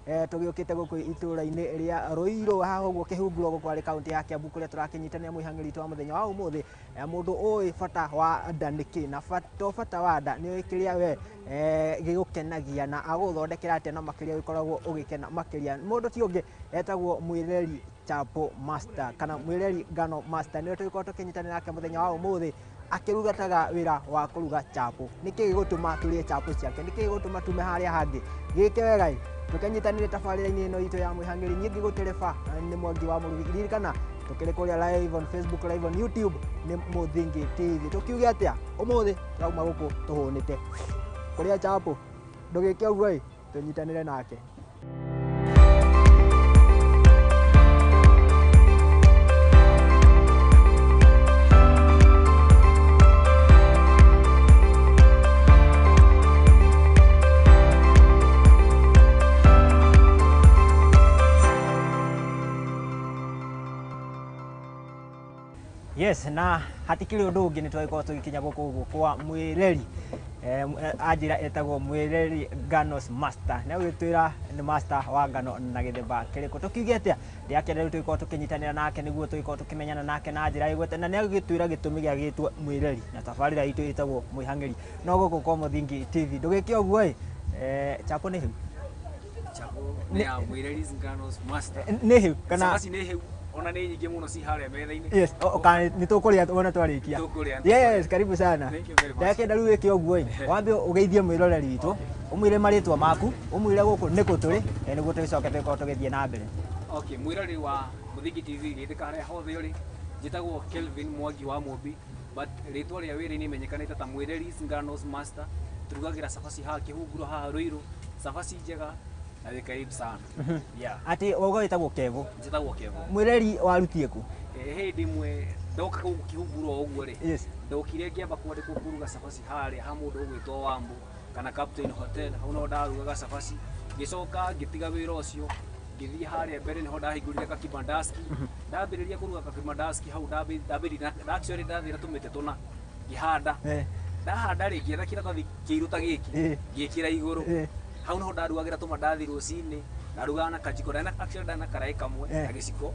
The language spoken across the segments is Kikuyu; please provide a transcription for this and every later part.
Tũgĩũkĩte gũkũ itũra-inĩ rĩa Ruiru haha ũguo Kĩhunguro gũkũ arĩ kaunti ya Kiambu kũrĩa tũrakĩnyitanĩra mwĩhang'ĩri witũ wa mũthenya wa ũmũthĩ. Mũndũ ũĩ bata wa nda nĩkĩ na to bata wa nda nĩ ũĩ kĩrĩa we gĩgũkenagia na agũgũthondekera atĩa na makĩria ũgĩkoragwo ũgĩkena makĩria. Mũndũ ti ũngĩ etagwo Mwĩreri Chapo Master kana Mwĩreri Ngano Master, nĩwe tũgĩkorwo tũkĩnyitanĩra nake mũthenya wa ũmũthĩ akĩrugataga wĩra wa kũruga chapo. Nĩkĩ gĩgũtũma tũrĩe chapo ciake? Nĩkĩ gĩgũtũma tume harĩa hangĩ? Gĩke wega ĩ, tũkĩnyitanĩre tabarĩra-inĩ ĩno itũ ya mwĩhang'ĩri. Niĩ ngĩgũtereba nĩ Mwangi wa Mũrugi. Ririkana tũkĩrĩ kũrĩa live on Facebook, live on YouTube nĩ Mũthingi TV. Tũkiuge atĩa ũmũthĩ tũrauma gũkũ tũhũnĩte kũrĩa chapo. Ndũgĩke ũguo ĩ, tũnyitanĩre nake. Yes, na hatikĩrĩ ũndũ ũngĩ nĩ twagĩkorwo tũgĩkinya gũkũ ũguo kwa Mwĩreri. Anjĩra etagwo Mwĩreri Nganos Master. Nĩ agwĩtwĩra nĩ master wa ngano na gĩthemba kĩrĩkũ. Tũkiuge atĩa, ndĩrakena rĩu tũgĩkorwo tũkĩnyitanĩra nake nĩguo tũgĩkorwo tũkĩmenyana nake na njĩra ĩgwete, na nĩ agĩtwĩra gĩtũmi gĩa gĩtwo Mwĩreri na tabarĩra itũ ĩtagwo Mwĩhang'ĩri. No gũkũ kwa Mũthingi TV. Ndũgĩke ũguo ĩ, chapo nĩ hĩu? Chapo nĩ ya Mwĩreri Nganos Master. Nĩ hĩu kana? Cabaci nĩ hĩu, ona nĩ nyingĩ mũno ci harĩa metha-inĩ. Yes, kana nĩ tũkũrĩa wona twarĩkia. Tũkũrĩa. Yes, karibu sana. Thank you very much. Ndakenda rĩu wĩke ũguo ĩ, wambe ũgeithie mwĩroreri witũ, ũmwĩre marĩtwa maku, ũmwĩre gũkũ nĩkũ tũrĩ, nĩguo tũgĩcoke tũgĩkorwo tũgĩthiĩ na mbere. Okay, mwĩroreri wa Mũthingi TV gĩtĩka harĩa hothe ũrĩ, njĩtagwo Kelvin Mwangi wa Mũmbi, but rĩtwa rĩa wĩra-inĩ menyekanĩte ta Mwĩreri Nganos Master. Tũrugagĩra cabaci haha Kĩhunguro haha Ruiru, cabaci njega na wĩ karibu sana. Yeah. Atĩ wauga wĩtagwo Kevo. Njĩtagwo Kevo. Mwĩreri warutie kũ? Hĩndĩ ĩmwe ndoka gũkũ Kĩhunguro o ũguo rĩ, Yes. ndokire ngĩamba kwandĩkwo kũruga cabaci harĩa ha mũndũ ũgwĩtwo Wambu kana Captain Hotel, hau no ndarugaga cabaci. Ngĩcoka ngĩtiga wĩra ũcio, ngĩthiĩ harĩa mbere nĩho ndahingũrire kakibandaski. Ndambĩrĩria kũruga kakibandaski hau ndambĩrĩria na actually ndathiĩ na tũmĩtĩ tũna ngĩhanda. Ndahanda rĩ, ngĩetha kĩratathi kĩirũ ta gĩkĩ, ngĩkĩra igũrũ. Hau niho ndarugagĩra tũmandathi rũcinĩ, ndarugaga na kajiko, actually ndarĩ na karaĩ kamwe na gĩciko,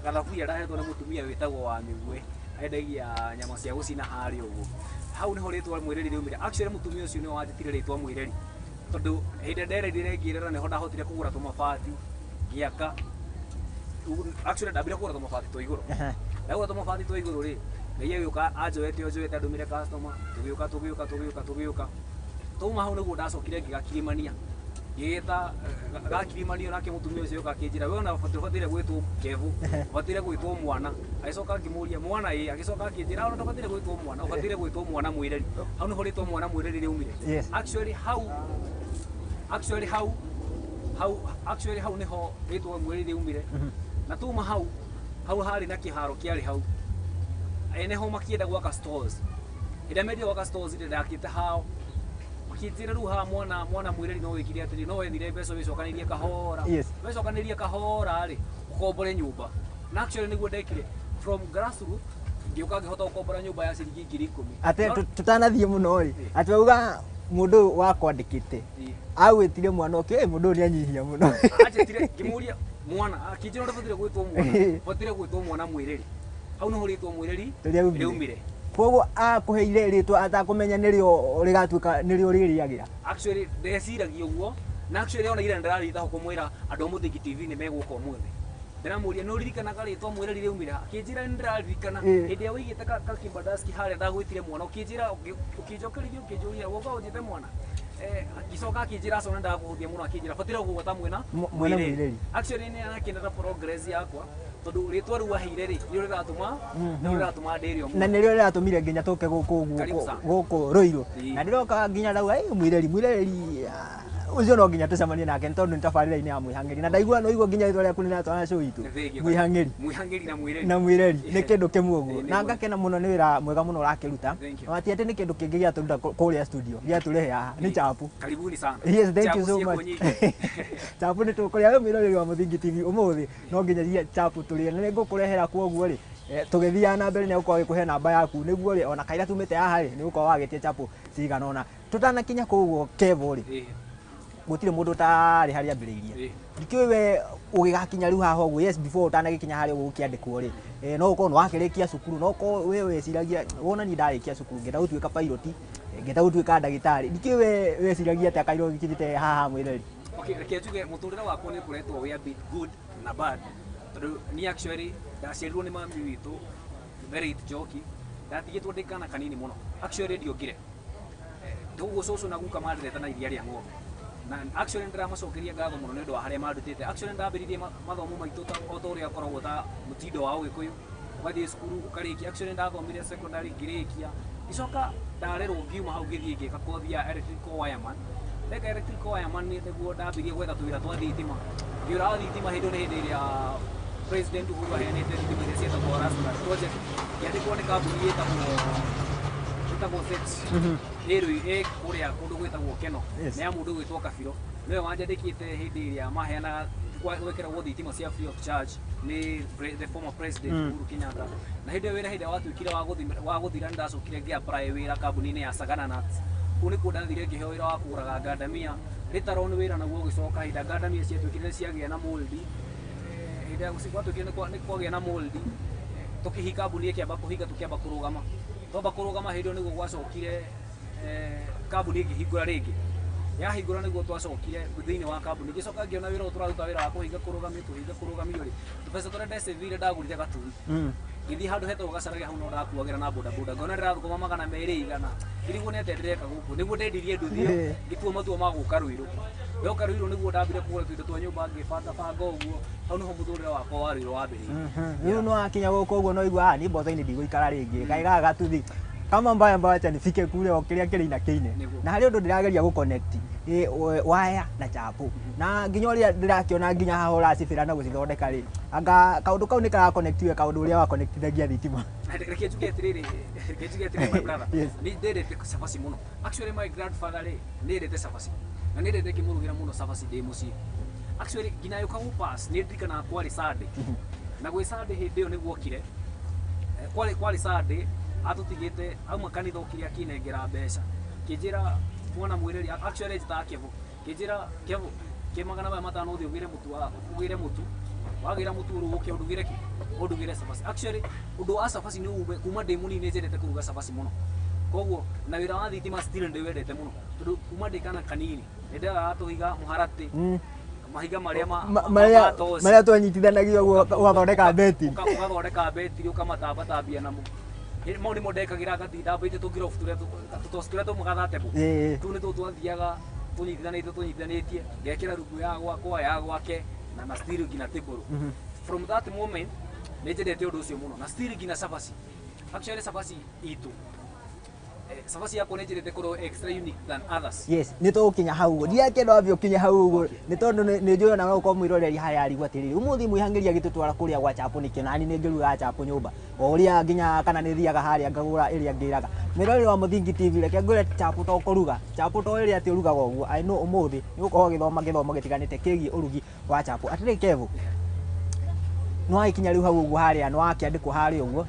gathaburia ndahetwo nĩ mũtumia wĩtagwo wa Mĩguĩ, endagia nyama cia gũcina harĩa ũguo. Hau niho rĩtwa Mwĩreri rĩaumire. Actually mũtumia ũcio nĩwe wanjĩtire rĩtwa Mwĩreri, tondũ hĩndĩ ĩrĩa ndererire ngĩrera nĩho ndahotire kũgũra tũmabati, ngĩaka. Actually ndambire kũgũra tũmabati twa igũrũ. Ndagũra tũmabati twa igũrũ rĩ, Ngai agĩũka anjoete anjoete andũmĩre customer, tũgĩũka tũgĩũka tũgĩũka tũgĩũka. Twauma hau nĩguo ndacokire ngĩgakirimania. Ngĩgĩta gakirimanio nake mũtumia ũcio agĩũka akĩnjĩra we ona ndũbataire gwĩtwo Kevo, ũbataire gwĩtwo mwana. Agĩcoka ngĩmũria mwana ĩ, agĩcoka akĩnjĩra ona ndũbataire gwĩtwo mwana, ũbataire gwĩtwo mwana Mwĩreri. Hau nĩho rĩtwa mwana Mwĩreri rĩaumire. Yes. Actually hau, actually hau, hau, actually hau nĩho rĩtwa Mwĩreri rĩaumire. Na twauma hau, hau harĩ na kĩharo kĩarĩ hau. Ene ho makĩenda gwaka stores. Hĩndĩ ĩrĩa mendire gwaka stores rĩ, ndakĩte hao. Makĩnjĩra rĩu haha mwana Mwĩreri no wĩkire atĩrĩ, no wethire mbeca wĩcokanĩrie kahora. Yes. Wecokanĩria kahora rĩ, ũkombore nyũmba. Na actually nĩguo ndekire. From grassroots ngĩũka ngĩhota gũkombora nyũmba ya ciringi 10,000. Ate tũtanathiĩ mũno rĩ, atĩ wauga mũndũ ũyũ wakwandĩkĩte agwĩtire mwana ũkĩ, mũndũ ũyũ nĩanyihia mũno. Anjĩtire ngĩmũria mwana, akĩnjĩra ndũbataire gwĩtwo mwana, ũbataire gwĩtwo mwana Mwĩreri. Hau nĩho rĩtwa Mwĩreri rĩaumire. Koguo akũheire rĩtwa atakũmenya nĩrĩo rĩgatuĩka nĩrĩo rĩrĩagĩra. Actually ndeciragia ũguo, na actually ona ira nĩndĩrarĩte ho kũmwĩra andũ a Mũthingi TV nĩ megũka ũmũthĩ. Ndĩramũria nĩ ũririkanaga rĩtwa Mwĩreri rĩaumire ha? Akĩnjĩra nĩ ndĩraririkana. Hĩndĩ ĩrĩa wĩigĩte kakibandaski harĩa ndagwĩtire mwana, ũkĩnjĩra ũkĩnjokeria ũkĩnjũria woka ũnjĩte mwana. Agĩcoka akĩnjĩra aca ona ndagũhũthia mũno, akĩnjĩra bataire gũgwĩta mwena Mwana Mwĩreri. Actually nĩ arakĩenda progress yakwa, tondũ rĩtwa rĩu aheire rĩ, nĩrĩo rĩratũma, nĩrĩo rĩratũma ndĩrĩo mũno. Na nĩrĩo rĩratũmire nginya tũke gũkũ ũguo, Karibu sana. gũkũ Ruiru. Ĩĩ. Na ndĩroka nginya ndauga, Mwĩreri, Mwĩreri, ũcio no nginya tũcemanie nake nĩ tondũ nĩ tabarĩra-inĩ ya Mwĩhang'ĩri. Na ndaigua no igua nginya rĩtwa rĩaku nĩrĩratwarana na show itũ. Nĩ thengiũ. Mwĩhang'ĩri. Mwĩhang'ĩri na Mwĩreri. Na Mwĩreri. Nĩ kĩndũ kĩmwe ũguo. Ĩĩ, Na nĩguo. ngakena mũno nĩ wĩra mwega mũno ũrakĩruta. Thank you. Na ti atĩ nĩ kĩndũ kĩngĩ gĩatũruta kũrĩa studio, gĩatũrehe haha, nĩ Ĩĩ. chapu. Karibuni sana. Yes, thank you Chapu so ciĩkuo much. nyingĩ. Chapu nĩ tũkũrĩa. We mwĩroreri wa Mũthingi TV ũmũthĩ no nginyagia chapu tũrĩe. Na nĩngũkũrehera kwoguo rĩ, tũgĩthiaga na mbere nĩegũkorwo agĩkũhe namba yaku nĩguo rĩ, ona kaira tumĩte haha rĩ, nĩũgũkorwo wagĩtia chapu cigana ũna. Tũtanakinya kũu ũguo Kevo rĩ, Gũtirĩ mũndũ ũtarĩ harĩa ambĩrĩirie. Ndikĩũĩ we ũgĩgakinya rĩu haha ũguo, yes, before ũtanagĩkinya harĩa ũguo gũkĩandĩkwo rĩ, no ũkorwo nĩ wakĩrĩkia cukuru, no ũkorwo we weciragia wona niĩ ndarĩkia cukuru ngenda gũtuĩka pilot, ngenda gũtuĩka ndagĩtarĩ. Ndikĩũĩ we weciragia atĩa kairũ ũgĩkinyĩte haha mwĩreri? Okay, reke njuge mũtũrĩre wakwa nĩ ũkoretwo wĩ a bit good na bad, tondũ niĩ actually ndaciarirwo nĩ mami witũ the late Njoki, ndatigĩtwo ndĩ kana kanini mũno. Actually ndiongire ũguo cũcũ na guka manderete na iria rĩa ng'ombe, na actually nĩndĩramacokeria ngatho mũno nĩ ũndũ wa harĩa mandutĩte. Actually ndambĩrĩirie mathomo maitũ ta o ta ũrĩa ũkoragwo ta mũtindo wa Ũgĩkũyũ, ũgathiĩ cukuru ũkarĩkia. Actually ndathomire secondary ngĩrĩkia, ngĩcoka ndarerwo, ngiuma hau ngĩthiĩ ngĩka kothi ya electrical wireman. Ndeka electrical wireman nĩguo ndambirie gwetha tũwĩra twa thitima. Ngĩũraga thitima hĩndĩ ĩyo nĩ hĩndĩ ĩrĩa President Uhuru aheanĩte thitima iria cietagwo Rasmus project. Ngĩandĩkwo nĩ kambuni ĩtagwo SET ĩ kũrĩa kũndũ gwĩtagwo Keno. Nĩ ya mũndũ ũgwĩtwo Kabiro, nĩwe wanjandĩkĩte hĩndĩ ĩrĩa maheanaga gwĩkĩragwo thitima cia free of charge nĩ the former president Uhuru Kenyatta. Na hĩndĩ ĩyo wĩra hĩndĩ ĩrĩa watuĩkire wa gũthira, nĩ ndacokire ngĩ apply wĩra kambuni-inĩ ya Sagana Nuts. Kũu nĩkuo ndathire ngĩheo wĩra wa kũgũraga ngandamia. Later on wĩra naguo ũgĩcoka hĩndĩ ĩrĩa ngandamia ciatuĩkire nĩ ciagĩa na moldi. Hĩndĩ ĩrĩa gwatuĩkire nĩ kwagĩa na moldi, tũkĩhi kambuni ĩkĩamba kũhinga, tũkĩamba kũrũgama. Twamba kũrũgama, hĩndĩ ĩyo nĩguo gwacokire kambuni ĩngĩhingũra rĩngĩ. Yahingũra nĩguo twacokire thĩinĩ wa kambuni. Ngĩcoka ngĩona wĩra ũyũ tũraruta, wĩra wa kũhinga kũrũgamio, kũhinga kũrũgamio rĩ, tũbeca tũrĩa ndecĩvire ndagũrire gatui. Ngĩthiĩ handũ hetagwo Gacarage, hau no ndakuagĩra na bodaboda, ngona ndĩrathũkũma 200 igana, ngĩrigwo nĩ atĩa ndĩreka gũkũ. Nĩguo ndendirie nduthi ĩyo, ngĩtua matua ma gũka Ruiru. Ndoka Ruiru nĩguo ndambire kũgũra tũindo twa nyũmba, ngĩbanga banga ũguo. Hau nĩho mũtũrĩre wakwa wa Ruiru wambĩrĩirie. Rĩu nĩ wakinya gũkũ ũguo no igua niĩ mboco-inĩ ndigũikara rĩngĩ, kaĩ gaka gatuthi kama mbaya mbaya, acha nifike kule o kĩrĩa kĩrĩ na kĩine. Nĩguo. Na harĩ ũndũ ndĩrageria gũ-connect waya na chapo, na nginya ũrĩa ndĩrakĩona nginya haha ũracibĩra na gũcithondeka rĩ, anga kaũndũ kau nĩ kara-connect we kaũndũ ũrĩa wa-connectithagia thitima? Reke njuge atĩrĩrĩ, reke njuge atĩrĩrĩ, my brother. Yes. Nĩ ndendete cabaci mũno. Actually my grandfather rĩ, nĩ endete cabaci na nĩ ndendete ngĩmũrugĩra mũno cabaci ndĩ mũciĩ. Actually nginya yũka gũ-pass nĩ ndirikanaga kwarĩ Sunday, na gwĩ Sunday hĩndĩ ĩyo nĩguo okire. Kwarĩ Sunday atũtigĩte auma kanitha, okire akĩnengera mbeca, kĩnjĩra mwana mwĩreri, actually njĩtaga Kevo, kĩnjĩra Kevo kĩ 500 ũthiĩ ũgĩre mũtu wa ũgĩre mũtu, wagĩra mũtu rĩu ũke ũndugĩre kĩ ũndugĩre cabaci. Actually ũndũ wa cabaci nĩ ume kuma ndĩ mũnini, njendete kũruga cabaci mũno. Koguo na wĩra wa thitima still ndĩwendete mũno, tondũ kuma ndĩ kana kanini nĩ ndoyaga tũhiga mũharatĩ, mahiga marĩa marĩa ma toci. Marĩa twanyitithanagia ũguo ũgathondeka beti. Ũgathondeka betiri, ũkamatambatambia namo. Mau nĩmo ndekagĩra, ngatinda mbĩte tũngirobu tũrĩa tũtoci tũrĩa tũmaga table. Tũu nĩtwo twathiaga tũnyitithanĩtie, ngekĩra rungu ya gwakwa, ya gwake na still nginya table. From that moment nĩ njendete ũndũ ũcio mũno, na still nginya cabaci. Actually cabaci itũ, cabaci yakwa nĩ njendete korwo extra unique than others. Yes, nĩ tũgũkinya hau ũguo, ndirakĩenda wambe ũkinye hau ũguo, nĩ tondũ nĩ njũĩ ona we ũkorwo mwĩroreri harĩa arigwo atĩrĩrĩ, ũmũthĩ mwĩhang'ĩria agĩtũtwara kũrĩa gwa chapo nĩkĩ? Nani nĩ ngĩrugaga chapo nyũmba o ũrĩa nginya kana nĩ thiaga harĩa ngagũra ĩrĩa ngĩraga. Mwĩroreri wa Mũthingi TV, reke ngwĩre, chapo to kũruga chapo to ĩrĩa atĩ ũrugaga ũguo. I know ũmũthĩ nĩ ũgũkorwo ũgĩthoma gĩthomo gĩtiganĩte kĩgiĩ ũrugi wa chapo. Atĩrĩ Kevo, nĩ wagĩkinya rĩu hau ũguo harĩa nĩ wakĩandĩkwo harĩa ũguo,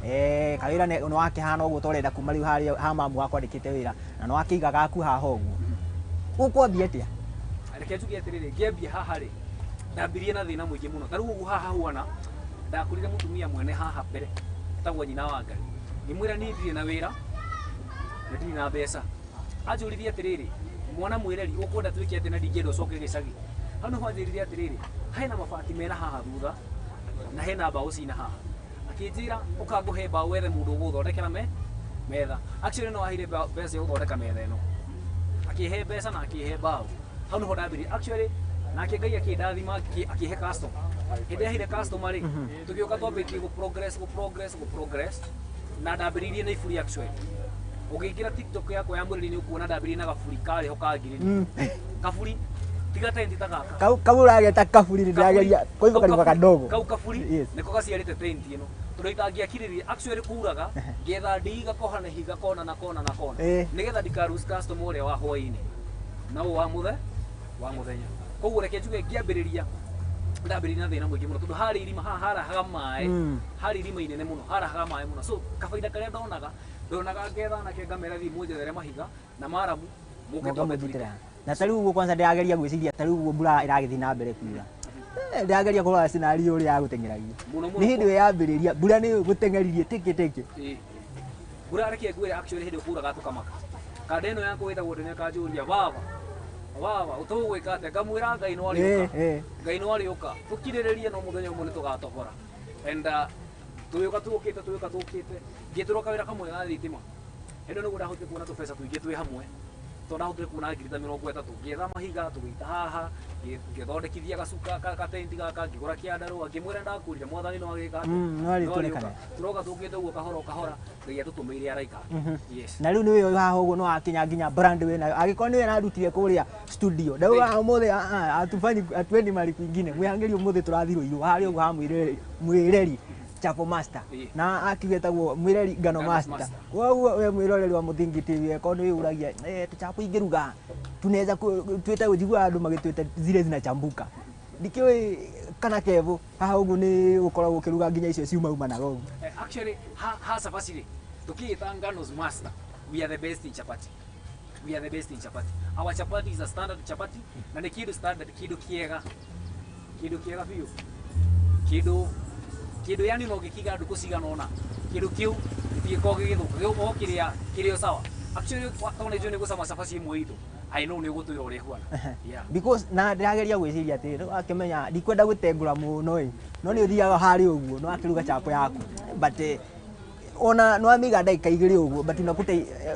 kawĩra nĩ wakĩhana ũguo ta ũrenda kuma rĩu harĩa ha mamu wakwandĩkĩte wĩra, na nĩ wakĩiga gaku haha ũguo, gũkwambia atĩa? Reke njuge atĩrĩrĩ, ngĩambia haha rĩ, ndambirie na thĩna mũingĩ mũno. Ta rĩu ũguo haha huana, ndakorire mũtumia mwene haha mbere etagwo nyina wa Ngai, ngĩmwĩra niĩ ndirĩ na wĩra na ndirĩ na mbeca. Anjũririe atĩrĩrĩ, mwana mwĩreri, ũkwenda twĩke atĩa na ndingĩenda ũcoke gĩcagi? Hau nĩho anjĩrire atĩrĩrĩ, hena mabati mena haha thutha na hena mbaũ cina haha. Akĩnjĩra ũkangũhe mbaũ, wethe mũndũ ũgũthondekera metha. Actually no aheire mbeca cia gũthondeka metha ĩno, akĩhe mbeca na akĩhe mbaũ. Hau nĩho ndambirie actually, nake Ngai akĩndathima, akĩhe customer. Hĩndĩ aheire customer rĩ, tũgĩũka twambĩtie gũ progress, gũ progress, gũ progress, na ndambĩrĩirie na iburi. Actually ũngĩingĩra TikTok yakwa ya mwĩrĩ nĩ ũkuona ndambĩrĩirie na gaburi karĩ ho ka ngirini, kaburi tiga tenti ta gaka. Kau ũrageta kaburi, nĩ ndĩrageria koiva karima kadogo. Kau kaburi nĩko gaciarĩte tenti ĩno, tondũ itangĩakirĩrĩria actually kuraga, ngetha ndii gakoha na ihiga kona na kona na kona, nĩgetha ndika lose customer ũrĩa wa hwaĩ-inĩ na ũyũ wa mũthenya. Koguo reke njuge ngĩambĩrĩria ndambĩrĩria na thĩna mũingĩ mũno, tondũ harĩ irima haha harahaga maĩ. Harĩ irima inene mũno harahaga maĩ mũno, so kabaida karĩa ndonaga ngetha anake ngamera, thiĩ mũnjethere mahiga na maramu mũke Mũke twambe mũnjitĩre. tũrike. Na ta rĩu ũguo kwanza ndĩrageria gwĩciria ta rĩu ũguo mbura ĩragĩthiĩ na mbere kuura. Ndĩrageria kũrora scenario ũrĩa yagũteng'eragia. Mũno mũno. Nĩ hĩndĩ ĩyo yambĩrĩria mbura nĩ gũteng'eririe tĩkĩ tĩkĩ. Ĩĩ. Mbura reke ngwĩre, actually hĩndĩ ĩyo kuraga tũkamaka. Kanda ĩno yakwa ĩtagwo ndene kanjũria, "Baba, baba, ũtũgwĩka atĩa?" Ngamwĩra, "Ngai no arĩũka." Ngai no arĩũka, tũkirĩrĩrie, no mũthenya ũmwe nĩ tũgatobora. And tũgĩũka tũkĩte, tũgĩũka tũkĩte, ngĩtũrwo kawĩra kamwe ga thitima. Hĩndĩ ĩyo nĩguo ndahotire kuona tũbeca tũingĩ twĩ hamwe, tondũ ndahotire kuona 30,000. Ngĩetha mahiga, tũgĩita haha, ngĩthondekithia gacuka gatenti gaka, ngĩgũra kĩandarũa, ngĩmwĩra ndakũrire Mwathani no agĩka atĩa? No arĩtũrekane. Arĩũka. Tũroka tũkĩte ũguo kahora o kahora, Ngai atũtũmĩire araika. Yes. Na rĩu nĩ wĩyo haha ũguo nĩ wakinya nginya brand wĩnayo, angĩkorwo nĩwe ĩrarutire kũrĩa studio ndauga ũmũthĩ hatufanyi, hatuendi mali kwingine. Mwĩhangĩri ũmũthĩ tũrathiĩ Rũirũ harĩa ũguo ha mwĩreri Chapo Master. Na akiuga etagwo mwĩreri Ngano Ngano Master. Master. Koguo we mwĩroreri wa Mũthingi TV, korwo nĩ wĩyũragia tũchapo ingĩruga tunaweza twĩte, njiguaga andũ magĩtwĩta zile zinachambuka, ndikĩũĩ kana kevo haha ũguo nĩ ũkoragwo ũkĩruga nginya icio ciumaumanaga ũguo. Actually ha cabaci rĩ, tũkĩĩta Ngano's Master, we are the best in chapati. We are the best in chapati. Our chapati is a standard chapati, na nĩ kĩndũ standard, kĩndũ kĩega, kĩndũ kĩega biũ, kĩndũ yani no ũngĩkĩiga ndukũ cigana ũna, kĩndũ kĩu gĩtingĩkorwo gĩgĩthũka, gĩgũkorwo kĩrĩa kĩrĩ o sawa. Actually tondũ nĩ njũĩ nĩ gũcama cabaci ĩmwe itũ, I know nĩ ũgũtwĩra ũrĩa ĩhuana, yeah. Because na ndĩrageria gwĩciria atĩ rĩu akĩmenya ndikwenda gũtengũra mũno ĩ, no nĩ ũthiaga harĩa ũguo no akĩruga chapo yaku, but ona nĩ wamĩiga ndagĩka 2 ũguo, but unakuta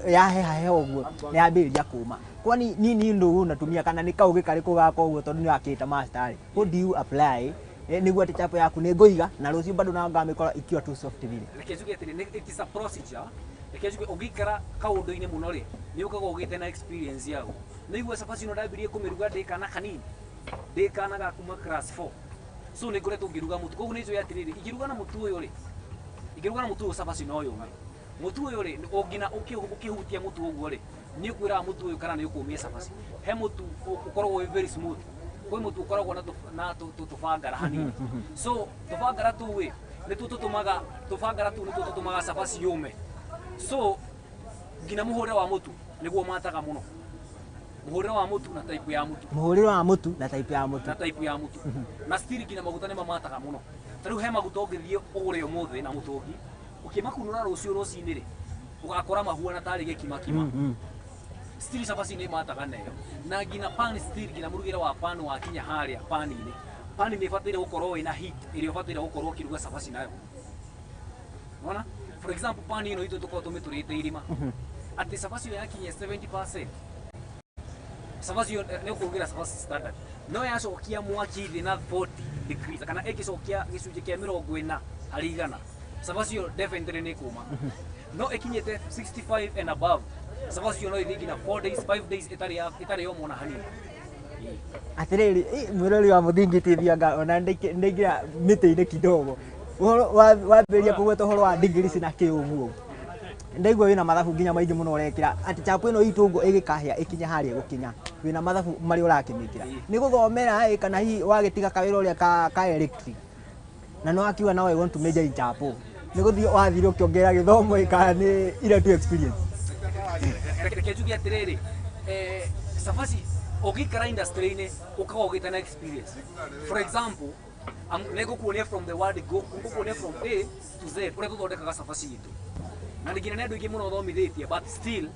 yaheha heha ũguo nĩ yambĩrĩria kũma. Kwani nini ndũgũ unatumia kana nĩ kaũgĩ karĩkũ gaka ũguo, tondũ nĩ wakĩta master rĩ, what do you apply nĩguo atĩ chapo yaku nĩ ngũiga na rũciũ bado na ngamĩkora ikiwa too soft vile? Reke njuge atĩrĩ, it is a procedure. Reke njuge, ũngĩikara kaũndũ-inĩ mũno rĩ, nĩ ũkaga ũgĩte na experience yaguo. Nĩ igua cabaci ĩno ndambirie kũmĩruga ndĩ kana kanini, ndĩ kana ga kuma class 4, so nĩ ngoretwo ngĩruga mũtu, koguo nĩ njũĩ atĩrĩrĩ, ingĩruga na mũtu ũyũ rĩ, ingĩruga na mũtu ũyũ cabaci no yũme. Mũtu ũyũ rĩ, nginya ũkĩhutia mũtu ũguo rĩ, nĩ ũkwĩraga mũtu ũyũ kana nĩ ũkũmia cabaci. He mũtu ũkoragwo wĩ very smooth, kwĩ mũtu ũkoragwo na tũbangara hanini. So tũbangara tũu ĩ nĩtuo tũtũmaga, tũbangara tũu nĩtuo tũtũmaga cabaci yũme. So nginya mũhũrĩre wa mũtu nĩguo mataga mũno, mũhũrĩre wa mũtu na type ya mũtu. Mũhũrĩre wa mũtu na type ya mũtu. Na type ya mũtu. Na still nginya maguta nĩ mamataga mũno. Ta rĩu he maguta ũngĩthiĩ ũgũre ũmũthĩ na mũtũngi, ũkĩmakunũra rũciũ rũcinĩ rĩ, ũgakora mahuana tarĩ gĩkimakima. Still cabaci nĩ mataga nayo na nginya pan, still nginya mũrugĩre wa pan. Wakinya harĩa pan-inĩ, pan nĩ ĩbataire gũkorwo ĩna heat ĩrĩa ũbataire gũkorwo ũkĩruga cabaci nayo. Unaona? For example, pan ĩno itũ tũkorwo tũmĩtũrĩte irima atĩ cabaci ĩyo yakinyia 70%, cabaci ĩyo nĩ ũkũrugĩra cabaci standard, no yacokia mwaki thĩ na 40 degrees kana ĩngĩcokia gĩcunjĩ kĩa 40%, cabaci ĩyo definitely nĩ ĩkũma. No ĩkinyĩte 65 and above, cabaci ĩyo no ĩthiĩ nginya 4 days, 5 days ĩtarĩ yoma ona hanini. Atirĩrĩ, mwĩrori wa Mũthingi TV, anga ona ndaingĩra mĩtĩ-inĩ kidogo, ũhoro wambĩrĩria kũgweta ũhoro wa degrees na kĩ ũguo, ndaigua wĩna mathabu nginya maingĩ mũno ũrekĩra atĩ chapo ĩno itũ ũguo ĩgĩkahĩa ĩkinye harĩa ĩgũkinya, wĩna mathabu marĩa ũrakĩmĩkĩra. Nĩ gũthomera ĩ, kana hihi wagĩtiga kawĩra ũrĩa ka electric na no akiuga now I want to major in chapo, nĩ gũthiĩ wathire ũkĩongerera gĩthomo ĩ, kana nĩ ile tu experience? Reke njuge atĩrĩrĩ, cabaci ũngĩikara industry-inĩ ũkaga ũgĩte na experience. For example, nĩ ngũkuonia from the word go, ngũkuonia from A to Z ũrĩa tũthondekaga cabaci itũ. Na nginya nĩ andũ aingĩ mũno thomithĩtie, but still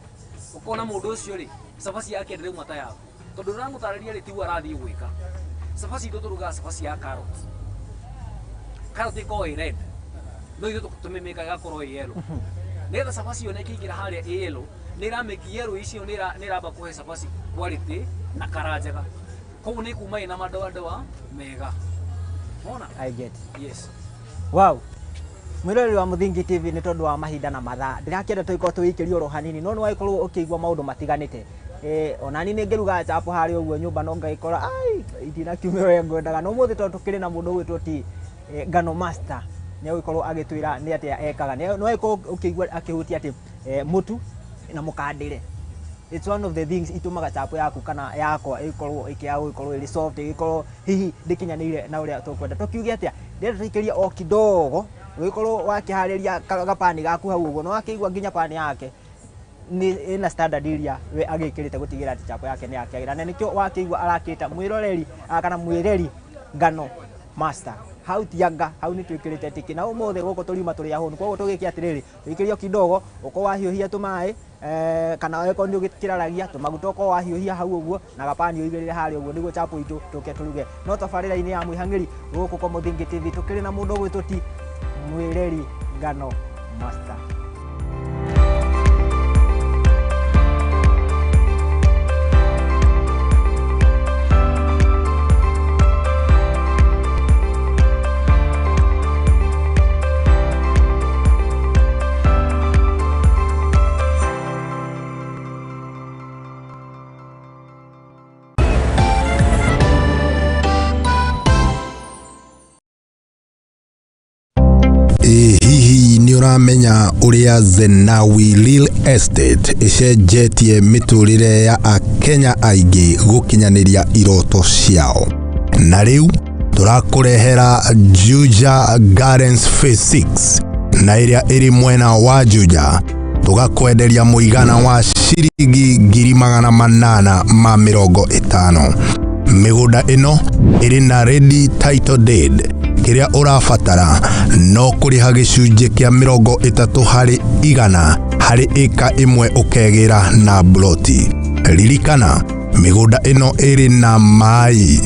ũkona mũndũ ũcio rĩ, cabaci yake ndĩrauma ta yaku, tondũ ũramũtarĩria rĩ, tiguo arathiĩ gwĩka. Cabaci itũ, tũrugaga cabaci ya carrot. Carrot ĩkoragwo ĩ red, no ithuĩ tũmĩmĩkaga ĩgakorwo ĩ yellow, nĩgetha cabaci ĩyo ĩkĩingĩra harĩa ĩ yellow, nĩ ĩramĩki yellow icio, nĩ ĩramba kũhe cabaci quality na kara njega, koguo nĩ kuma ĩna madoadoa mega. Wona? I get. Yes. Wow. Mwĩroreri wa Mũthingi TV, nĩ tondũ wa mahinda na mathaa ndĩrakĩenda tũgĩkorwo tũgĩikĩrio oro hanini, no nĩ wagĩkorwo ũkĩigua maũndũ matiganĩte. Onani nĩ ngĩrugaga chapo harĩa ũguo nyũmba, no ngagĩkora ai itinakiumĩra ũrĩa ngwendaga. No ũmũthĩ tondũ tũkĩrĩ na mũndũ ũgwĩtwo ti Ngano Master, nĩ agũgĩkorwo agĩtwĩra nĩ atĩa ekaga. Nĩ wagĩkorwo ũkĩigua akĩhutia atĩ mũtu na mũkandĩre, it's one of the things itũmaga chapo yaku kana yakwa ĩkorwo ĩkĩaga gũgĩkorwo ĩrĩ soft, ĩgĩkorwo hihi ndĩkinyanĩire na ũrĩa tũkwenda. Tũkiuge atĩa, ndĩrenda tũikĩrie o kidogo, ũgĩkorwo wakĩharĩria gapani gaku hau ũguo, nĩ wakĩigua nginya pani yake. Nĩ ĩna standard iria we agĩkĩrĩte gũtigĩrĩra atĩ chapo yake nĩ yakĩagĩra, na nĩkĩo wakĩigua arakĩta mwĩroreri kana mwĩreri ngano master. Hau tianga hau nĩ twĩkĩrĩte tiki, na ũmũthĩ gũkũ tũriuma tũrĩ ahũnu, koguo tũgĩke atĩrĩrĩ, tũikĩrio kidogo ũkorwo wahiũhia tũmaĩ kana okorwo nĩ ũgĩkĩraragia tũmaguta, ũkorwo wahiũhia hau ũguo na gapani ũigĩrĩre harĩa ũguo nĩguo chapo itũ tũke tũruge. No tabarĩra-inĩ ya mwĩhang'ĩri gũkũ kwa Mũthingi TV tũkĩrĩ na mũndũ ũgwĩtwo ti mwĩreri ngano master. Ĩ hihi nĩ ũramenya ũrĩa Zenawi Real Estate ĩcenjetie mĩtũrĩre ya Akenya aingĩ gũkinyanĩria iroto ciao? Na rĩu tũrakũrehera Juja Gardens Phase 6, na ĩrĩa ĩrĩ mwena wa Juja, tũgakwenderia mũigana wa ciringi 850,000. Mĩgũnda ĩno ĩrĩ na ready title deed. Kĩrĩa ũrabatara no kũrĩha gĩcunjĩ kĩa 30% harĩ ĩka ĩmwe, ũkegĩra na bloti. Ririkana, mĩgũnda ĩno ĩrĩ na maĩ,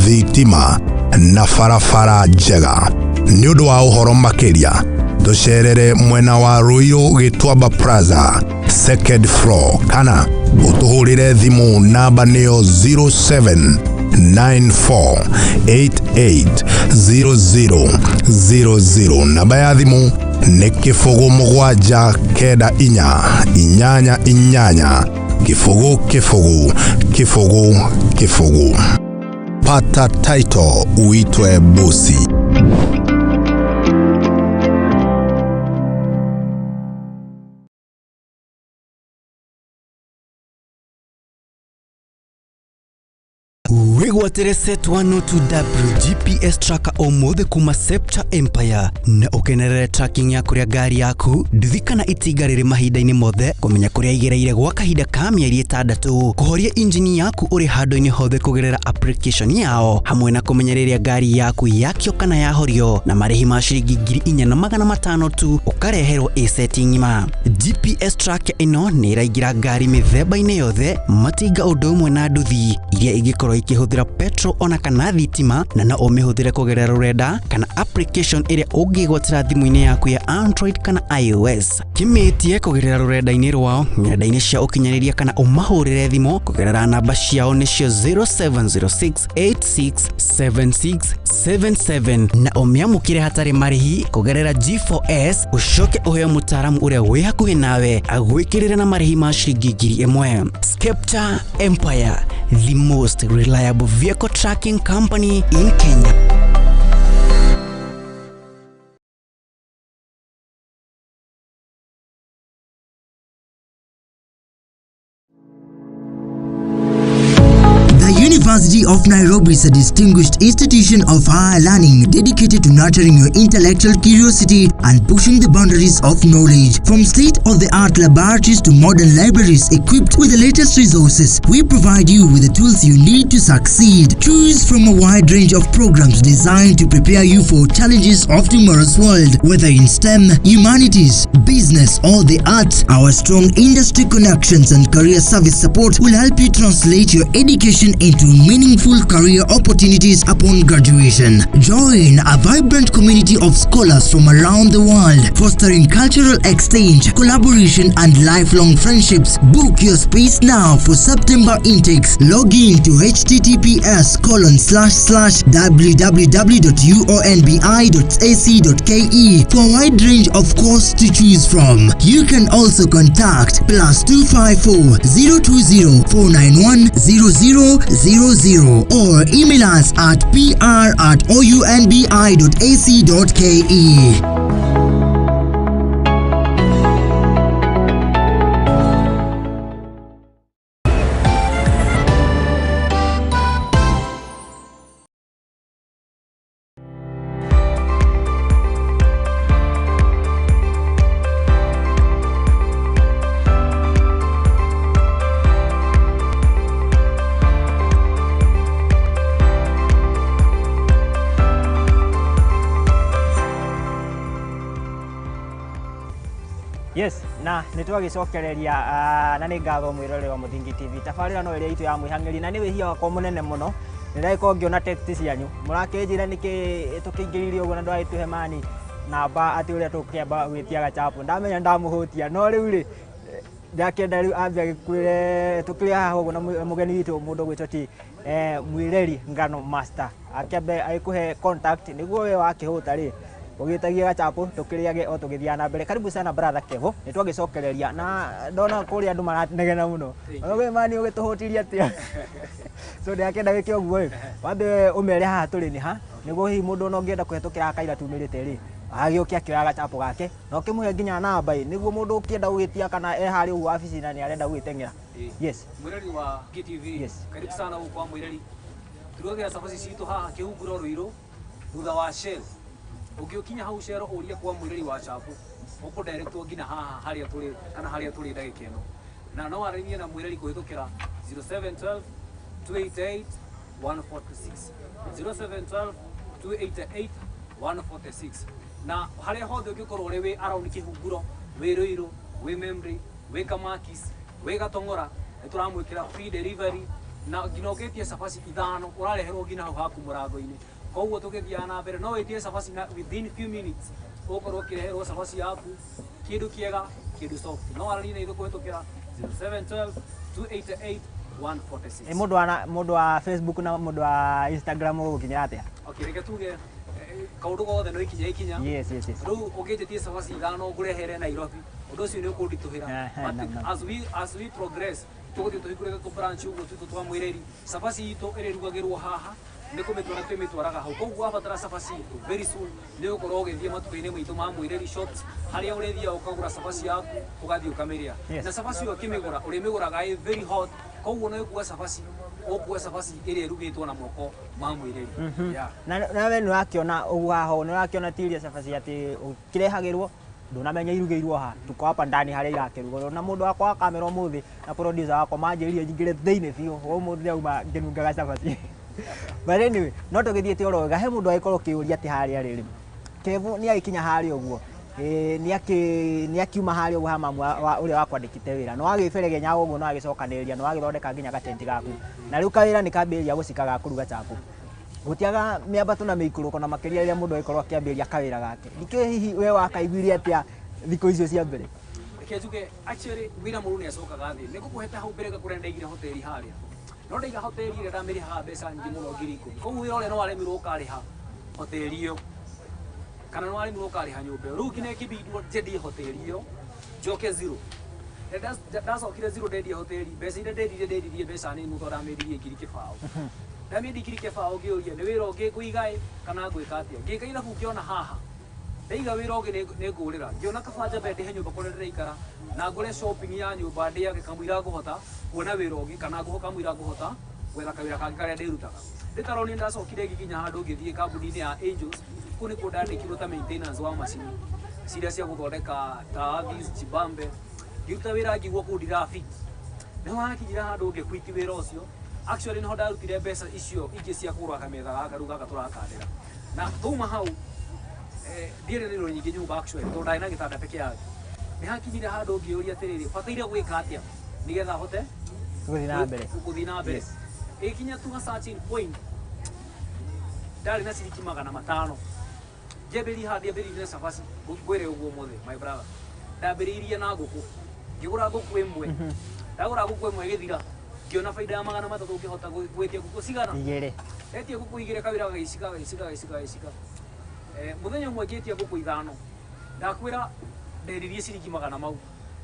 thitima na barabara njega. Nĩ ũndũ wa ũhoro makĩria, tũcerere mwena wa Ruiru, Gĩtuamba Plaza, second floor, kana ũtũhũrĩre thimũ, namba nĩyo 0794880000. Namba ya thimũ nĩ 079 888 0 0 0 0. Pata title, uitwe bosi. Wĩgwatĩre Set 102W GPS tracker ũmũthĩ kuma Scepter Empire na ũkenerere tracking ya kũrĩa ngari yaku, nduthi kana itinga rĩrĩ mahinda-inĩ mothe, kũmenya kũrĩa igereire gwa kahinda ka mĩeri 6, kũhoria injini yaku ũrĩ handũ-inĩ hothe kũgerera application yao, hamwe na kũmenya rĩrĩa ngari yaku yakio kana yahorio, na marĩhi ma ciringi 4,500 tu ũkareherwo ĩ ng'ima. GPS tracker ĩno nĩ ĩraingĩra ngari mĩthemba-inĩ yothe, matinga ũndũ ũmwe na nduthi iria ingĩkorwo ikĩhũthĩra petrol ona kana thitima, na no ũmĩhũthĩre kũgerera rũrenda kana application ĩrĩa ũngĩgwatĩra thimũ-inĩ yaku ya Android kana iOS. Kĩmĩtie kũgerera rũrenda-inĩ rwao, nenda-inĩ cia ũkinyanĩria, kana ũmahũrĩre thimũ kũgerera namba ciao nĩcio 0706867677, na ũmĩamũkĩre hatarĩ marĩhi kũgerera G4S, ũcoke ũheo mũtaaramu ũrĩa wĩ hakuhĩ nawe agwĩkĩrĩre na marĩhi ma ciringi 1,000. Scepter Empire, the most reliable vehicle tracking company in Kenya. The University of Nairobi is a distinguished institution of higher learning dedicated to nurturing your intellectual curiosity and pushing the boundaries of knowledge. From state-of-the-art laboratories to modern libraries equipped with the latest resources, we provide you with the tools you need to succeed. Choose from a wide range of programs designed to prepare you for challenges of tomorrow's world, whether in STEM, humanities, business, or the arts. Our strong industry connections and career service support will help you translate your education into meaningful career opportunities upon graduation. Join a vibrant community of scholars from around the world, fostering cultural exchange, collaboration, and lifelong friendships. Book your space now for September intakes. Log in to https://www.uonbi.ac.ke for a wide range of courses to choose from. You can also contact +254 020 491 0000 or email us at pr@ounbi.ac.ke. Yes, na nĩ twagĩcokereria na nĩ ngatho mwĩroreri wa Mũthingi TV. Tabarĩra no ĩrĩa itũ ya mwĩhang'ĩri na nĩ wĩhia wakwa mũnene mũno. Nĩ ndagĩkorwo ngĩona text cianyu. Mũrakĩnjĩra nĩkĩ tũkĩingĩrire ũguo na ndwagĩtũhe mani namba atĩ ũrĩa tũkĩamba gwĩtia gachapo. Ndamenya ndamũhũtia no rĩu rĩ ndakĩenda rĩu ambia gĩkwĩre tũkĩrĩ haha ũguo na mũgeni witũ mũndũ ũgwĩtwo ti Mwireri Ngano Master akĩambe agĩkũhe contact nĩguo we wakĩhũta rĩ ũgĩtagie gachapo tũkĩrĩage o tũgĩthiaga na mbere. Karibu sana brother Kevo, nĩ twagĩcokereria na ndona kũrĩa andũ maranegena mũno. We mani ũgĩtũhũtirie atĩa? So ndĩrakĩenda wĩke ũguo ĩ, wambe ũmere haha tũrĩ nĩ ha nĩguo hihi mũndũ ona ũngĩenda kũhetũkĩra kaira tumĩrĩte rĩ agĩũke akĩoya gachapo gake na ũkĩmũhe nginya namba ĩ nĩguo mũndũ ũkĩenda gũgĩtia kana e harĩa ũguo wabici na nĩ arenda gũgĩteng'era. Yes. Mwireri wa KTV. Yes. Karibu sana gũkũ kwa Mwireri. Turugagĩra cabaci citũ haha Kĩhunguro Ruiru thutha wa Shell. Ũngĩũkinya hau Shell ũrie kwa Mwireri wa chapo ũkũdirectwo nginya haha harĩa tũrĩ kana harĩa tũrĩ ndagĩka ĩno. Na no warĩrie na Mwireri kũhĩtũkĩra 0712 288 146 0712 288 146 na harĩa hothe ũngĩkorwo ũrĩ wĩ around Kĩhunguro, wĩ Ruiru, wĩ Membley, wĩ Kamakis, wĩ Gatong'ora, nĩ tũramwĩkĩra free delivery na nginya ũngĩtia cabaci ithano ũrareherwo nginya hau haku mũrango-inĩ. Koguo tũgĩthiaga na mbere no wĩtie cabaci na within few minutes ũgũkorwo ũkĩreherwo cabaci yaku, kĩndũ kĩega, kĩndũ soft. No waranie na ithuĩ kũhĩtũkĩra 0712 288 146. Ĩ mũndũ wa Facebook na mũndũ wa Instagram ũgũkinyĩra atĩa? Okay, reke tuge kaũndũ gothe no ikinya ikinya. Yes. Rĩu ũngĩnjĩtie cabaci ithano ngũrehere Nairobi, ũndũ ũcio nĩ ũkũnditũhĩra. Ehe, But na. as we progress tũgũthiĩ tũhingũrĩte tũ branch ũguo twitũ twa Mwireri. Cabaci itũ ĩrĩrugagĩrwo haha nĩ kũmĩtwara twĩmĩtwaraga hau. Koguo wabatara cabaci itũ very soon nĩ ũgũkorwo ũgĩthiĩ matuka-inĩ maitũ ma Mwireri shops harĩa ũrĩthiaga ũkagũra cabaci yaku ũgathiĩ ũkamĩrĩa. Na cabaci ĩyo ũkĩmĩgũra ũrĩmĩgũraga ĩ very hot, koguo no ĩkua cabaci ũkua cabaci ĩrĩa ĩrugĩtwo na moko ma Mwireri. Yeah. Na we nĩ ũrakĩona ũguo haha ũũ, nĩ ũrakĩona ti iria cabaci atĩ ũkĩrehagĩrwo ndũnamenya irugĩirwo ha, tuko hapa ndani harĩa irakĩrugwo na mũndũ wakwa wa kamera ũmũthĩ na producer wakwa manjĩrire nyingĩre thĩinĩ biũ ũmũthĩ auma ngĩnungaga cabaci. But anyway, no tũgĩthiĩte oro wega, he mũndũ agĩkorwo ũkĩũria atĩ harĩa rĩrĩ Kevo nĩ agĩkinya harĩa ũguo nĩ akiuma harĩa ũguo ha mamu ũrĩa wakwandĩkĩte wĩra no agĩberegenya ũguo no agĩcokanĩrĩria no agĩthondeka nginya gatenti gaku na rĩu kawĩra nĩ kambĩrĩria gũcika ga kũruga chapo gũtiaga mĩambato na mĩikũrũko na makĩria rĩrĩa mũndũ agĩkorwo akĩambĩrĩria kawĩra gake. Nĩkĩo hihi we wakaiguire atĩa thikũ icio cia mbere? Reke njuge actually wĩra mũndũ nĩ acokaga thĩ. Nĩ ngũkũhete hau mbere ngakũrĩa ndaigire hoteli harĩa no ndaiga hoteli ĩrĩa ndamĩrĩhaga mbeca nyingĩ mũno 10,000. Koguo wĩra ũrĩa no waremirwo ũkarĩha hoteli ĩyo kana no waremirwo ũkarĩha nyũmba ĩyo. Rĩu nginya ĩkĩbindwo njendie hoteli ĩyo njoke zero. Ndacokire zero ndendie hoteli mbeca iria ndendirie ndendirie mbeca nini mũno tondũ ndamĩendirie 2,000. Ndamĩendia 2,000 ngĩũria nĩ wĩra ũngĩ ngũiga ĩ kana ngwĩka atĩa. Ngĩka ithabu ngĩona haha ndaiga wĩra ũngĩ nĩ ngũrĩra. Ngĩona kaba njambe ndĩhe nyũmba kũrĩa ndĩraikara na ngũre shopping ya nyũmba ndĩage kamũira ngũhota kuona wĩra ũngĩ kana kamũira ngũhota gwetha kawĩra kangĩ karĩa ndĩrutaga. Ndĩtaroni ndacokire ngĩkinya handũ ngĩthiĩ kambuni-inĩ ya Angels, kũu nĩkuo ndandĩkirwo ta maintenance wa macini ciria cia gũthondeka Taavis, Chibambe. Ngĩruta wĩra ngĩigua kũu ndirafit. Nĩho hakinyire handũ ngĩquit wĩra ũcio. Actually nĩho ndarutire mbeca icio ingĩ cia kũgũra kametha gaka rĩu gaka tũrakandĩra. Na twauma hau ndiarĩ na indo nyingĩ nyũmba actually tondũ ndarĩ na gĩtanda peke yake. Nĩ hakinyire handũ ngĩũria atĩrĩrĩ, bataire gwĩka atĩa nĩgetha hote Gũthiĩ na mbere. Gũthiĩ na mbere. Ĩkinya to a certain point ndarĩ na ciringi 500. Ngĩambĩrĩria haha ndiambĩrĩirie na cabaci, ngwĩre ũguo ũmũthĩ my brother. Ndambĩrĩirie na ngũkũ. Ngĩgũra ngũkũ ĩmwe. Ndagũra ngũkũ ĩmwe ĩgĩthira. Ngĩona baida ya 300 ngĩhota gwĩtia ngũkũ cigana? Igĩrĩ. Ndetia ngũkũ igĩrĩ kawĩra gagĩcika gagĩcika gagĩcika gagĩcika. Mũthenya ũmwe ngĩtia ngũkũ ithano. Ndakwĩra ndendirie ciringi magana mau.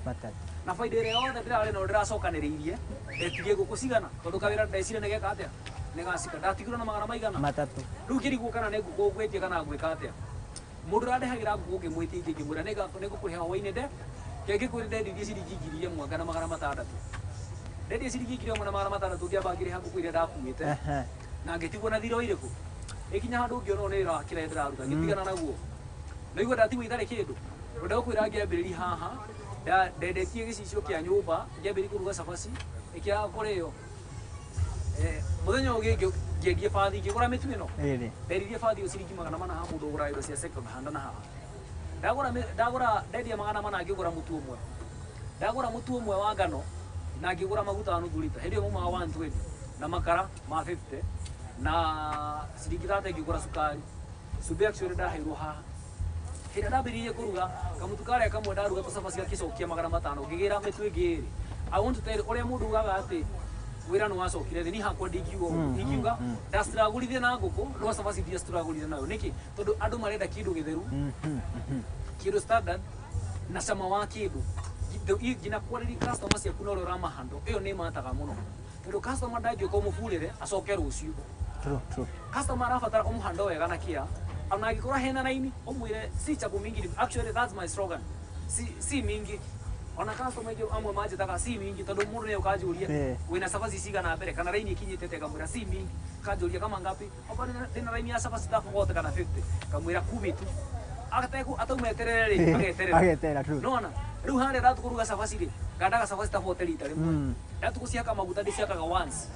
300. Na baida ĩrĩa yothe ndĩrarĩ nayo ndĩracokanĩrĩirie ndetirie ngũkũ cigana tondũ kawĩra ndecire nĩ geka atĩa nĩ gacika. Ndatigirwo na magana maigana? 3. Rĩu ngĩrigwo kana nĩ ngũkũ ngwĩtia kana ngwĩka atĩa. Mũndũ ũrĩa ngũkũ ngĩmwĩtia ingĩ ngĩmwĩra nĩ ngũkũrĩha hwaĩ-inĩ nde ngĩkwĩra ndendirie ciringi 1,600. Ndendirie ciringi 1,600 ngĩamba ngĩrĩha ngũkũ iria ndakuĩte na ngĩtigwo na thirĩ o irĩkũ. Ĩkinya handũ ngĩona ũyũ nĩ wĩra wa kĩrĩa ndĩraruta ngĩtigana naguo. Naigua ndatigwo itarĩ kĩndũ. Ndagũkwĩra ngĩambĩrĩria haha ndendetie gĩcicio kĩa nyũmba ngĩambĩrĩria kũruga cabaci ĩkĩaga kũrĩo. Mũthenya ũngĩ ngĩendia bathi ngĩgũra mĩtu ĩno. Ndendirie bathi ĩyo ciringi 400 ha mũndũ ũgũraga indo cia second hand na haha. Ndagũra ndendia 400 ngĩgũra mũtu ũmwe. Ndagũra mũtu ũmwe wa ngano na ngĩgũra maguta wa nuthu rita. Hĩndĩ ĩyo maumaga 120 na makara ma 50 na ciringi 30 ngĩgũra cukari. Cumbĩ actually ndaheirwo haha. Hĩndĩ ĩrĩa ndambĩrĩirie kũruga kamũtu karĩa kamwe ndaruga tũcabaci gakĩcokia 500 ngĩgĩra mĩtu ĩngĩ ĩrĩ. I want to tell you ũrĩa mũndũ ugaga atĩ wĩra nĩ wacokire thĩ, niĩ hakwa ndingiuga ũguo. Ingiuga ndastragũrire na ngũkũ no cabaci ndiastragũrire nayo. Nĩkĩ? Tondũ andũ marenda kĩndũ gĩtheru, kĩndũ standard na cama wa kĩndũ. Nginya kwarĩria customer ciaku na ũrĩa ũramahandle, ĩyo nĩ ĩmataga mũno. Tondũ customer ndangĩũka ũmũburĩre acoke rũciũ. True, true. Customer arabatara ũmũhandle wega na care. Ona angĩkorwo hena raini ũmwĩre si chapo mingi. Actually that's my slogan. Si mingi. Ona customer aingĩ amwe manjĩtaga si mingi tondũ mũndũ nĩ ũkanjũria wĩna cabaci cigana mbere kana raini ĩkinyĩte atĩa, ngamwĩra si mingi. Kanjũria kama ngapi? Okorwo ndĩna raini ya cabaci ta 40 kana 50, ngamwĩra kumi tu. Ategũ ataumeterere rĩ, ageterera. Ageterera, true. Nona rĩu harĩa ndatukũruga cabaci rĩ, ngandaga cabaci ta 40 rita rĩmwe. Ndatukũciaka maguta ndĩciakaga once.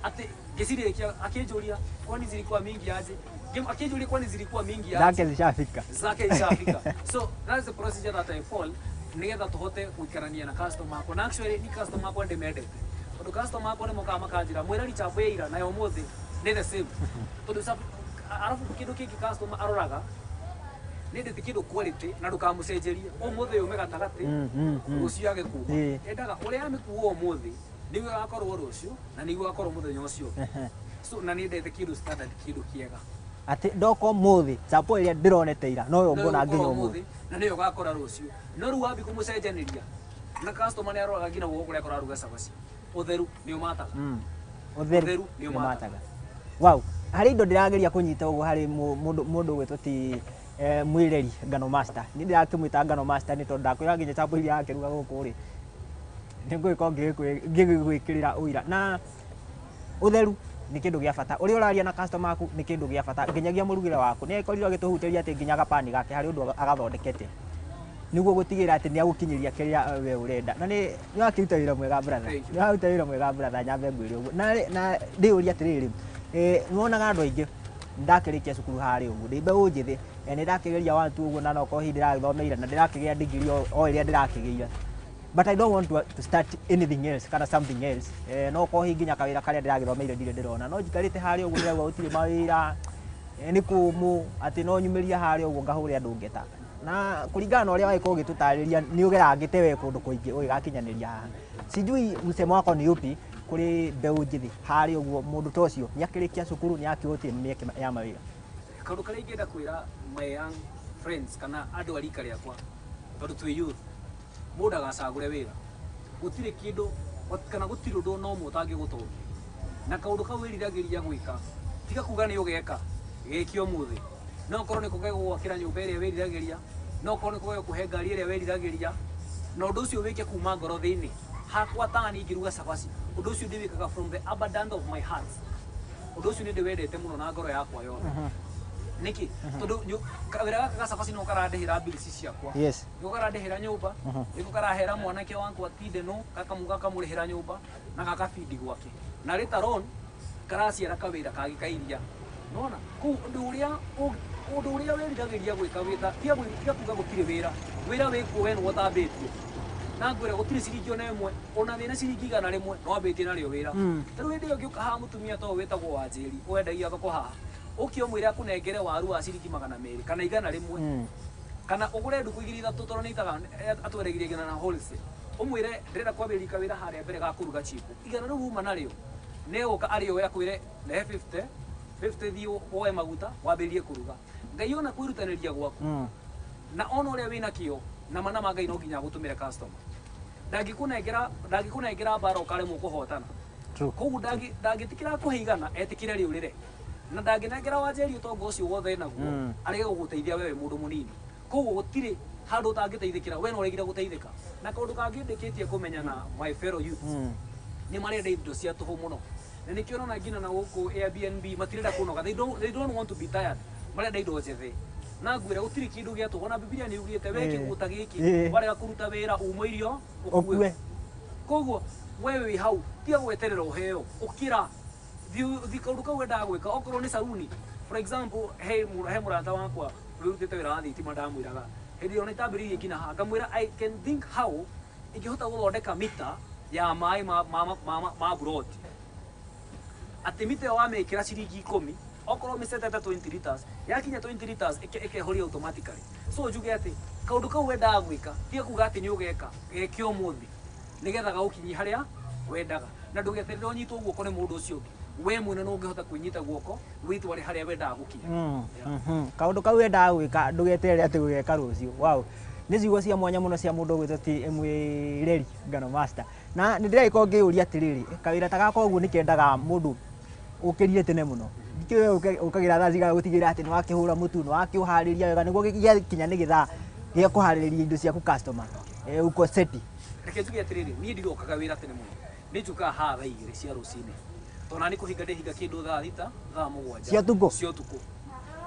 Atĩ ngĩcirĩkia akĩnjũria kwani zilikuwa mingi aje? Akĩnjũria kwani zilikuwa mingi aje? Zake zishafika. Zake ishafika. So that's the procedure that I follow nigetha tuhote gũikarania na customer akwa. Na actually ni customer akwa ndĩmendete. Tondũ customer akwa nĩ mokaga makanjĩra mwĩra chapo ya ira na ya ũmũthĩ nĩ the same. Tondũ arabu kĩndũ kĩngĩ customer aroraga nĩ ndĩte kĩndũ quality na ndũkamũcenjerie. Ũmũthĩ yume gatagatĩ, rũciũ age kuma. Endaga ũrĩa amĩkua ũmũthĩ nĩguo agakorwo rũciũ na nĩguo agakorwo mũthenya ũcio. So na nĩ ndete kĩndũ standard, kĩndũ kĩega. Atĩ ndoka ũmũthĩ chapo ĩrĩa ndĩronete ira noyo nguona nginya ũmũthĩ. Na nĩyo ũgakora rũciũ. No rĩu wambi kũmũcenjanĩria na customer nĩ aroraga nginya guoko kũrĩa kũraruga cabaci. Ũtheru nĩ ũmataga. Ũtheru nĩ ũmataga. Wow, harĩ indo ndĩrageria kũnyita ũguo harĩ mũndũ ũgwĩtwo ti mwĩreri Ngano Master. Niĩ ndĩrakĩmwĩta Ngano Master nĩ tondũ ndakwĩra nginya chapo iria akĩruga gũkũ rĩ, nĩ ngũgĩkorwo ngĩgwĩkĩrĩra ũira. Na ũtheru nĩ kĩndũ gĩa bata. Ũrĩa ũraria na customer aku nĩ kĩndũ gĩa bata. Nginyagia mũrugĩre waku. Nĩ akorirwo agĩtũhutĩria atĩ nginya gapani gake harĩ ũndũ agathondekete nĩguo gũtigĩrĩra atĩ nĩ agũkinyĩria kĩrĩa we ũrenda. Na nĩ wakĩruta wĩra mwega brother. Nĩ waruta wĩra mwega brother, nyambe ngwĩre ũguo. Na ndĩyũrie atĩrĩrĩ, nĩ wonaga andũ aingĩ ndakĩrĩkia cukuru harĩa ũguo ndĩ mbeũ njĩthĩ, nĩ ndakĩgeria watu ũguo na nokorwo hihi ndĩragĩthomeire na ndĩrakĩgĩa degree o ĩrĩa ndĩrakĩgĩire, but I don't want to start anything else kana something else. No korwo hihi nginya kawĩra karĩa ndĩragĩthomeire ndirĩ ndĩrona, no njikarĩte harĩa ũguo ndĩrauga gũtirĩ mawĩra, nĩ kũmũ atĩ no nyumĩrie harĩa ũguo ngahũre andũ ngeta. Na kũringana na ũrĩa wagĩkorwo ũgĩtũtarĩria nĩ ũgerangĩte we kũndũ kũingĩ ũgĩgakinyanĩria haha. Sijui msemo wako ni upi kũrĩ mbeũ njĩthĩ harĩa ũguo, mũndũ ta ũcio nĩ akĩrĩkia cukuru nĩ akĩũĩ gũtirĩ mĩeke ya mawĩra. Kaũndũ karĩa ingĩenda kwĩra my young friends kana andũ a rika rĩakwa, tondũ twĩ youth, mũndũ agacagũre wĩra. Gũtirĩ kĩndũ kana gũtirĩ ũndũ ona ũmwe ũtangĩgũtongia. Na kaũndũ kau wĩriragĩria gwĩka, tiga kuga nĩ ũgeka, gĩke ũmũthĩ. No korwo nĩ kũgegũgwakĩra nyũmba ĩrĩa wĩriragĩria, no korwo nĩ kũgegũkũhe ngari ĩrĩa wĩriragĩria, na ũndũ ũcio wĩke kuma ngoro thĩinĩ. Hakwa tani ngĩruga cabaci, ũndũ ũcio ndĩwĩkaga from the abundance of my heart. Ũndũ ũcio nĩ ndĩwendete mũno na ngoro yakwa yothe. Nĩkĩ? Tondũ kawĩra gaka ga cabaci nĩko karandĩhĩra bills ciakwa. Nĩko karandĩhĩra nyũmba, nĩko karahera mwanake wakwa tinde no gakamũrĩhĩra nyũmba na gakabindi gwake. Na later on karaciara kawĩra kangĩ ka iria. Nĩwona? Kũu ũndũ ũrĩa wĩriragĩria gwĩka wĩta tiga kuga gũtirĩ wĩra. Wĩra wĩkuo we nĩwe ũtambĩtie. Na ngwĩra gũtirĩ ciringi ona ĩmwe, ona wĩna ciringi 100 no wambĩtie narĩo wĩra. Ta rĩu hĩndĩ ĩyo ngĩũka haha mũtumia ta ũyũ wĩtagwo Wanjĩri, wendagia thoko haha. Ũke ũmwĩre akũnengere waru wa ciringi 200 kana 100. Kana ũgũre nduku 2 3 tondũ nĩ itaga atwendagirie nginya na wholesale. Ũmwĩre ndĩrenda kwambĩrĩria kawĩra harĩa mbere ga kũruga chipo. 100 rĩu uma narĩo nĩ egũka arĩoe akwĩre rehe 50, 50 thiĩ woe maguta wambĩrĩrie kũruga. Ngai ona kwĩrutanĩria gwaku na ona ũrĩa wĩna kĩo na mana ma Ngai no nginya agũtũmĩre customer. Ndangĩkũnengera mbara ũkaremwo kũhotana. Koguo ndangĩtĩkĩra akũhe 100 etĩkĩre rĩũrĩre. Na ndangĩnengera Wanjeri ũtonga ũcio wothe naguo arege gũgũteithia wewe mũndũ mũnini. Koguo gũtirĩ handũ ũtangĩteithĩkĩra, we no ũregire gũteithĩka. Na kaũndũ kangĩ ndĩkĩtie kũmenya na my fellow youths, nĩ marenda indo cia tũhũ mũno. Na nĩkĩo ũrona nginya na gũkũ Airbnb matirenda kũnoga. They don't want to be tired. Marenda indo njĩthĩ. Na ngwĩra gũtirĩ kĩndũ gĩa tũhũ. Ona Bibilia nĩ yugĩte we kĩgũta gĩkĩ, warega kũruta wĩra uma irio ũkue. Koguo we wĩ hau tiga gweterera ũheo, ũkĩra thiĩ kaũndũ kau wendaga gwĩka, okorwo nĩ saruni. For example, he mũrata wakwa wĩrutĩte wĩra wa thitima ndamwĩraga Hĩndĩ ĩyo nĩtambĩrĩirie nginya haha ngamwĩra I can think how ingĩhota gũthondeka mita ya maĩ ma buroti atĩ mita ĩyo wamĩkĩra ciringi 10 okorwo mĩcetete 20 liters yakinya 20 liters ĩkehoria automatically. So njuge atĩ kaũndũ kau wendaga gwĩka tiga kuga atĩ nĩ ũgeka geke ũmũthĩ nĩgetha gaũkinyie harĩa wendaga na ndũgeterere ũnyitwo guoko nĩ mũndũ ũcio ũngĩ we mwene no ũngĩhota kwĩnyita guoko wĩtware harĩa wendaga gũkinya. Kaũndũ kau wendaga gwĩka ndũgeterere atĩ gũgeka rũciũ. Wow, nĩ ciugo cia mwanya mũno cia mũndũ ũgwĩtwo ti Mwĩreri Ngano Master. Na nĩ ndĩragĩkorwo ngĩyũria atĩrĩrĩ, kawĩra ta gaka ũguo nĩ kendaga mũndũ ũkĩrire tene mũno. Ndikĩũĩ we ũkagĩra thaa cigana gũtigĩrĩra atĩ nĩ wakĩhũra mũtu, nĩ wakĩũharĩria wega nĩguo gĩakinya nĩ gĩthaa gĩa kũharĩrĩria indo ciaku customer. Uko seti. Reke njuge atĩrĩrĩ, niĩ ndirokaga wĩra tene mũno. Nĩ njũkaga haha thaa 2 cia rũcinĩ. Tondũ nani kũhinga ndĩhinga kĩndũ thaa 6, thaa 7. Cia ũtukũ? Cia ũtukũ.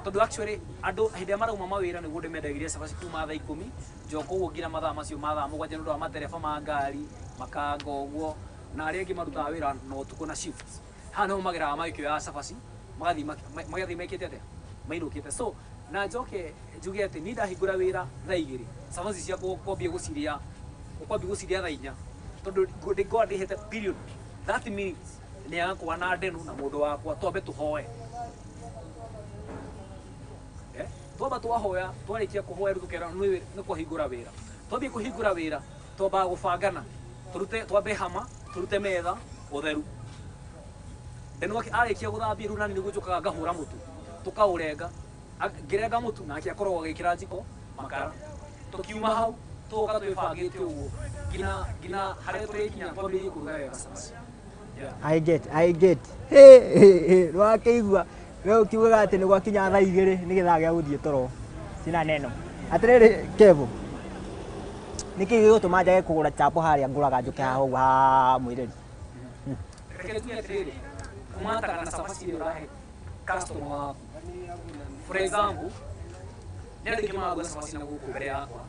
Tondũ actually andũ hĩndĩ ĩrĩa marauma mawĩra nĩguo ndĩmendagĩria cabaci kuma thaa 10 njoka ũguo nginya mathaa macio ma thaa 7 nĩ ũndũ wa matereba ma ngari makanga ũguo na arĩa angĩ marutaga wĩra na ũtukũ na shifts. Haha nĩho mageraga magĩkĩoyaga cabaci magathiĩ mekĩte atĩa mainũkĩte. So na njoke njuge atĩ niĩ ndahingũra wĩra thaa 2 cabaci ciakwa ũkwambia gũcirĩa thaa 4 tondũ ngoragwo ndĩhete period 30 minutes nĩ yakwa na ndenu na mũndũ wakwa twambe tũhoe. Twamba twahoya twarĩkia kũhoya rĩu tũkera nĩ kũhingũra wĩra. Twambie kũhingũra wĩra twambaga gũbangana tũrute twambe hama tũrute metha ũtheru. Ndenu arĩkia gũthambia rĩu nani nĩguo njũkaga ngahũra mũtu tũkaũrenga ngĩrenga mũtu nake akoragwo agĩkĩra njiko makara. Tũkiuma hau tũgoka twĩbangĩte ũguo nginya harĩa tũrĩkinya twambĩrĩrie kũruga wega cabaci. I get. Hey, nĩwakĩigua we ũkiugaga atĩ nĩ gwakinya thaa 2 nĩ gĩthaa gĩa gũthiĩ toro. Sina neno. Atĩrĩrĩ Kevo, nĩkĩ gĩgũtũma njage kũgũra chapo harĩa ngũraga njũke haha ũguo ha Mwĩreri? Reke njuge atĩrĩrĩ, kũmataga na cabaci ĩrĩa ũrahe customer waku. For example, nĩ andũ aingĩ maragũra cabaci na gũkũ mbere yakwa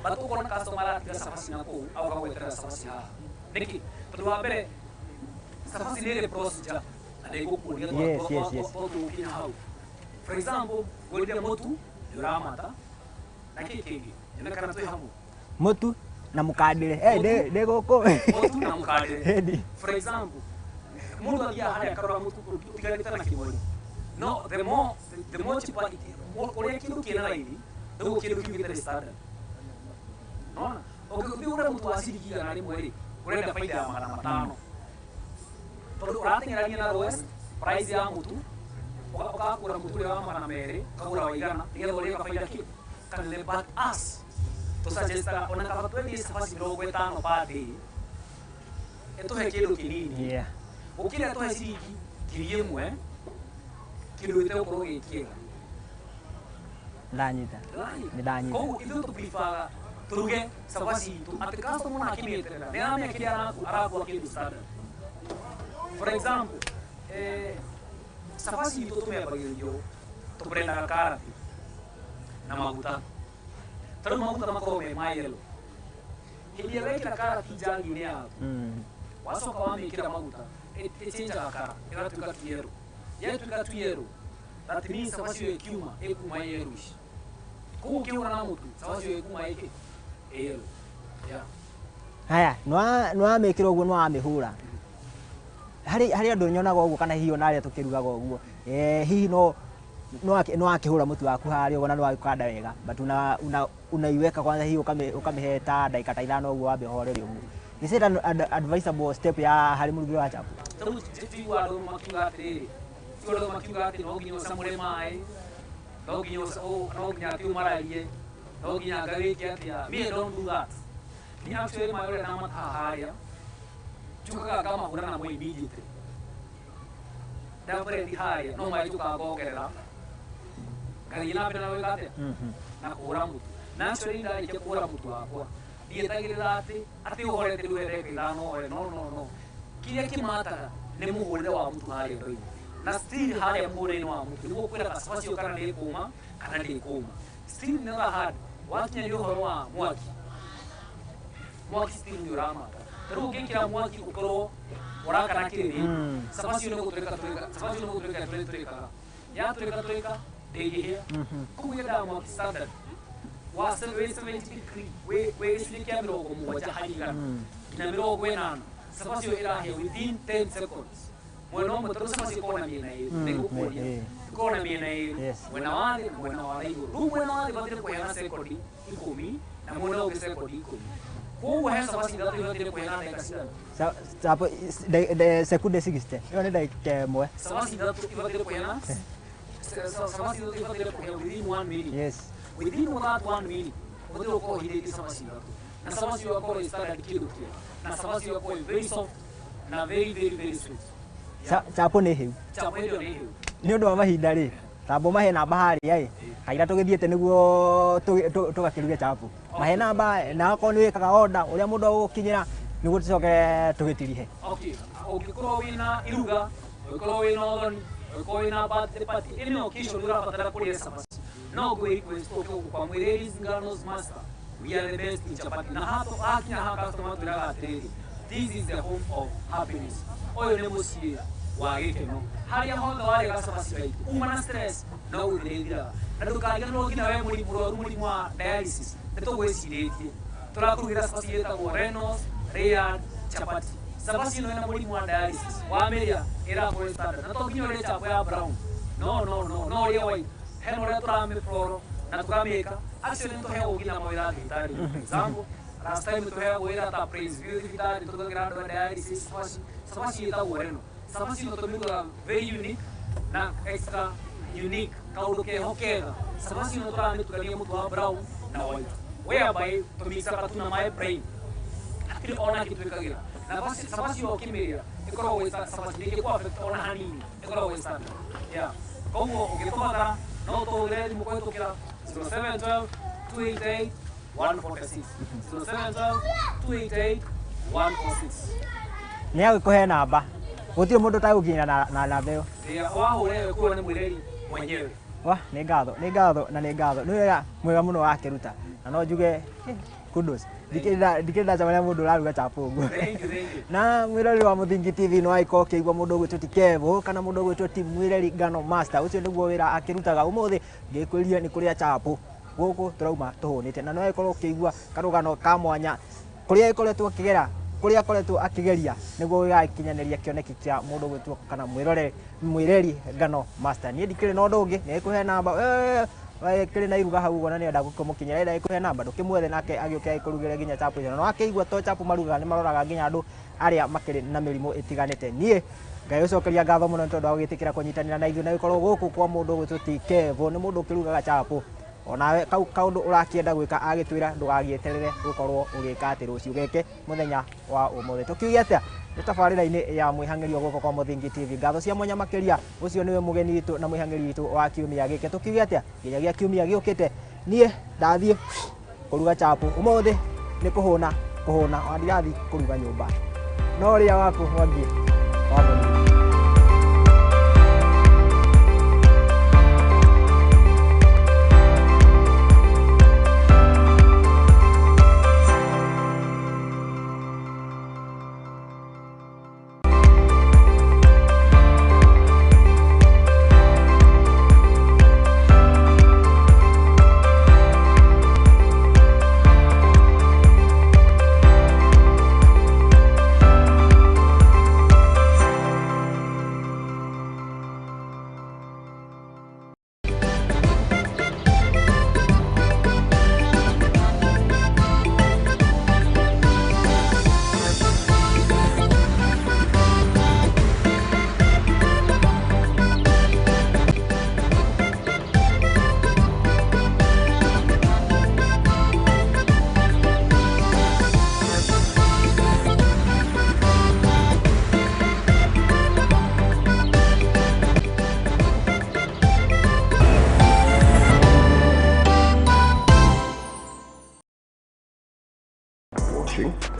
but ũkona customer aratiga cabaci na kũu agoka gweterera cabaci haha. Nĩkĩ? Tondũ wa mbere cabaci nĩ ĩrĩ procedure na ndĩgũkuonia tũgũkinya hau. For example, ngwendia mũtu nĩ ũramata na kĩ kĩngĩ nyone kana twĩ hamwe. Mũtu na mũkandĩre. Ndĩ gũkũ. Mũtu na mũkandĩre. For example, mũndũ athiaga harĩa akarora mũtu ũtiganĩte na kĩmori. No the more cheaper ũrĩa kĩndũ kĩna raithi nĩguo kĩndũ kĩu gĩtarĩ standard. Nona ũngĩthiĩ ũgũre mũtu wa ciringi 100 rĩ, ũrenda baida ya 500. Tondũ ũrateng'erania na lowest price ya mũtu ũkagũra mũtu ũrĩa wa 200 ũkagũra wa 100 nĩgetha ũrĩe kabaida kĩ kanene. But us tũsuggestaga ona kaba twendie cabaci 50 per day ĩtũhe kĩndũ kĩnini gũkĩra tũhe ciringi 1000 kĩndũ gĩtegũkorwo gĩ kĩega. Ndanyita. Nĩ ndanyita. Koguo ithuĩ tũpreferga tũruge cabaci itũ atĩ customer ona akĩmĩeterera nĩ aramenya kĩrĩa arakua kĩndũ standard. For example, cabaci itũ tũmĩambagĩrĩria ũũ, tũbrendaga karati na maguta. Ta rĩu maguta makoragwo me ma yellow. Hĩndĩ ĩrĩa wekĩra karati njagi-inĩ yaku, wacoka wamĩkĩra maguta, ĩchenjaga kara, ĩgatuĩka tu yellow. Yatuĩka tu yellow, that means cabaci ĩyo ĩkiuma ĩkuma yellowish. Koguo ũkĩhũra na mũtu, cabaci ĩyo ĩkuma ĩkĩ? Ĩ yellow. Yeah. Haya, nĩwamĩkĩra ũguo nĩwamĩhũra. Harĩ andũ nyonaga ũguo kana hihi ona arĩa tũkĩrugaga ũguo. Hihi no nĩwakĩhũra mũtu waku harĩa ũguo na nĩwagĩkanda wega but unaiweka kwanza hihi ũkamĩhe ta ndagĩka ta 5 ũguo wambe ũhorere ũguo. Is it an advisable step ya harĩ mũrugĩre wa chapo? Ta rĩu tiguaga andũ makiuga atĩrĩrĩ, tiguaga andũ makiuga atĩ no nginya ũcamũre maĩ, no nginya atĩ ũmararie, no nginya anga wĩke atĩa. Me, I don't do that. Niĩ actually maĩ ũrĩa ndamataha harĩa njũkaga ngamahũra namo immediately. Ndablend harĩa no maĩ njũkaga ngongerera ngathiĩ na mbere na gwĩka atĩa na kũhũra mũtu. Na actually ndarĩkia kũhũra mũtu wakwa ndietagĩrĩra atĩ ũhorete rĩu ndagĩka 5 ũhore. No. Kĩrĩa kĩmataga nĩ mũhũrĩre wa mũtu harĩa ndoo-inĩ. Na still harĩa mũhũrĩre-inĩ wa mũtu nĩguo kwĩraga cabaci ĩyo kana nĩ ĩkũma kana ndĩkũma. Still never had wakinya nĩ ũhoro wa mwaki. Mwaki still nĩ ũramata. Ta rĩu ũngĩkĩra mwaki ũkorwo ũrakana kĩrĩrĩ, cabaci ĩyo nĩ gũtũrĩka cabaci ĩyo nĩ gũtũrĩka tũrĩkaga. Yatũrĩka tũrĩka ndĩngĩhĩa. Koguo yendaga mwaki standard. wa 70 degree wĩ gĩcunjĩ kĩa 70 harĩ igana nginya 80, cabaci ĩyo ĩrahĩa within 10 seconds. Mwena ũmwe, tondũ cabaci ĩkoragwo na mĩena ĩrĩ, nĩngũkuonia, ĩkoragwo na mĩena ĩrĩ, mwena wa thĩ na mwena wa igũrũ. Rĩu mwena wa thĩ bataire kũhĩa na sekondi 10 na mwena ũngĩ sekondi 10. Koguo he cabaci 3 ibataire kũhĩa na ndagĩka cigana? Chapo sekunde 60. Ĩyo nĩ ndagĩka 1. Cabaci 3 ibataire kũhĩa na cabaci 3 ibataire kũhĩa within 1 minute. Yes. Within that 1 minute ũbataire gũkorwo ũhithĩtie cabaci 3, na cabaci ĩyo ĩkorwo ĩ standard kĩndũ kĩega, na cabaci ĩyo ĩkorwo ĩ very soft na very very very sweet. Chapo nĩ hĩu. Chapo ĩyo nĩ hĩu. Nĩ ũndũ wa mahinda rĩ, tambo mahe namba harĩa ĩ, kaira tũgĩthiĩte nĩguo tũgakĩruge chapo. Mahe namba na akorwo nĩ wĩkaga order ũrĩa mũndũ agũgũkinyĩra nĩguo tũcoke tũgĩtirihe. Okay, ũngĩkorwo wĩna iruga, ũngĩkorwo wĩna ũthoni, ũngĩkorwo wĩna birthday party, any occasion ũrabatara kũrĩa cabaci, no ngwĩ request ũke gũkũ kwa Mwĩreri Ngano's Master. We are the best in chapati. Na hato hakinya ha customer twĩraga atĩrĩrĩ, this is the home of happiness. Ũyũ nĩ mũciĩ wa gĩkeno. Harĩa hothe warĩa gacabaci gaitũ, uma na stress no gũthira ĩthiraga. Na ndũkariganĩrwo nginya we mũrwaru mũrimũ wa dialysis, nĩ tũgwĩcirĩtie. Tũrakũrugĩra cabaci ĩtagwo Renos Layered Chapati. Cabaci ĩno ĩna mũrimũ wa dialysis, wamĩrĩa ĩrakorwo ĩ standard. Na to nginya ũrĩe chapo ya brown. No no no, no ũrĩe white. Hena ũrĩa tũramĩfloro na tũkamĩka. Actually nĩtũheagwo nginya mawĩra thibitarĩ. For example, last time tũheagwo wĩra ta Praise View thibitarĩ, tũrugagĩra andũ a dialysis cabaci. Cabaci ĩtagwo Reno. Cabaci ĩno tũmĩrugaga very unique na extra unique, kaũndũ keho kega. Cabaci ĩno tũramĩtukania mũtu wa brown na white, whereby tũmixaga tu na maĩ plain, hatirĩ ona kĩ twĩkagĩra. Na basi cabaci ĩyo ũkĩmĩrĩa ĩkoragwo ĩ cabaci ndĩngĩkũ affect ona hanini, ĩkoragwo ĩ standard. Yeah. Koguo ũngĩtũbatara no ũtũhũrĩre thimũ kũhĩtũkĩra 0712 288 146, 0712 288 146. Nĩ agũkũhe namba. Gũtirĩ mũndũ ũtagũkinyĩra na namba ĩyo. Wahũra ĩyo ĩkuo nĩ Mwĩreri mwenyewe. Wa, nĩ ngatho, nĩ ngatho na nĩ ngatho. Nĩ wĩra mwega mũno wakĩruta. Na no njuge kudos. Ndikĩrĩ ndacemania mũndũ ũraruga chapo ũguo. Thank you, thank you. Na mwĩroreri wa Mũthingi TV no agĩkorwo ũkĩigua mũndũ ũgwĩtwo ti Kevo kana mũndũ ũgwĩtwo ti Mwĩreri Ngano Master. Ũcio nĩguo wĩra akĩrutaga. Ũmũthĩ ngĩkwĩrire nĩ kũrĩa chapo gũkũ tũrauma tũhũnĩte. Na no agĩkorwo ũkĩigua karũgano ka mwanya kũrĩa agĩkoretwo akĩgera, kũrĩa akoretwo akĩgeria nĩguo gĩgakinyanĩria kĩoneki kĩa mũndũ ũgwĩtwo kana Mwĩreri Ngano Master. Niĩ ndikĩrĩ na ũndũ ũngĩ, nĩ ngũhe namba kĩrĩ na iruga hau ũguo na nĩenda gũkĩmũkinyĩra, enda gĩkũhe namba ndũkĩmwethe nake agĩũke agĩkũrugĩre nginya chapo icio. Na wakĩigua to chapo marugaga, nĩ maroraga nginya andũ arĩa makĩrĩ na mĩrimũ ĩtiganĩte. Niĩ ngagĩcokeria ngatho mũno nĩ tondũ wa gwĩtĩkĩra kũnyitanĩra na ithuĩ na gũkorwo gũkũ kwa mũndũ ũgwĩtwo ti Kevo. Nĩ mũndũ ũkĩrugaga chapo. Onawe kau kaũndũ ũrakĩenda gwĩka agĩtwĩra ndũgagĩeterere gũkorwo ũgĩka atĩ rũciũ, geke mũthenya wa ũmũthĩ. Tũkiuge atĩa? Nĩ tabarĩra-inĩ ya mwĩhang'ĩrio gũkũ kwa Mũthingi TV. Ngatho cia mwanya makĩria, ũcio nĩwe mũgeni witũ na mwĩhang'ĩri witũ wa kiumia gĩkĩ. Tũkiuge atĩa? Nginyagia kiumia gĩũkĩte, niĩ ndathiĩ kũruga chapo. Ũmũthĩ nĩ kũhũna kũhũna, ona ndirathiĩ kũruga nyũmba. No ũrĩa waku Mwangi wa Mũthingi.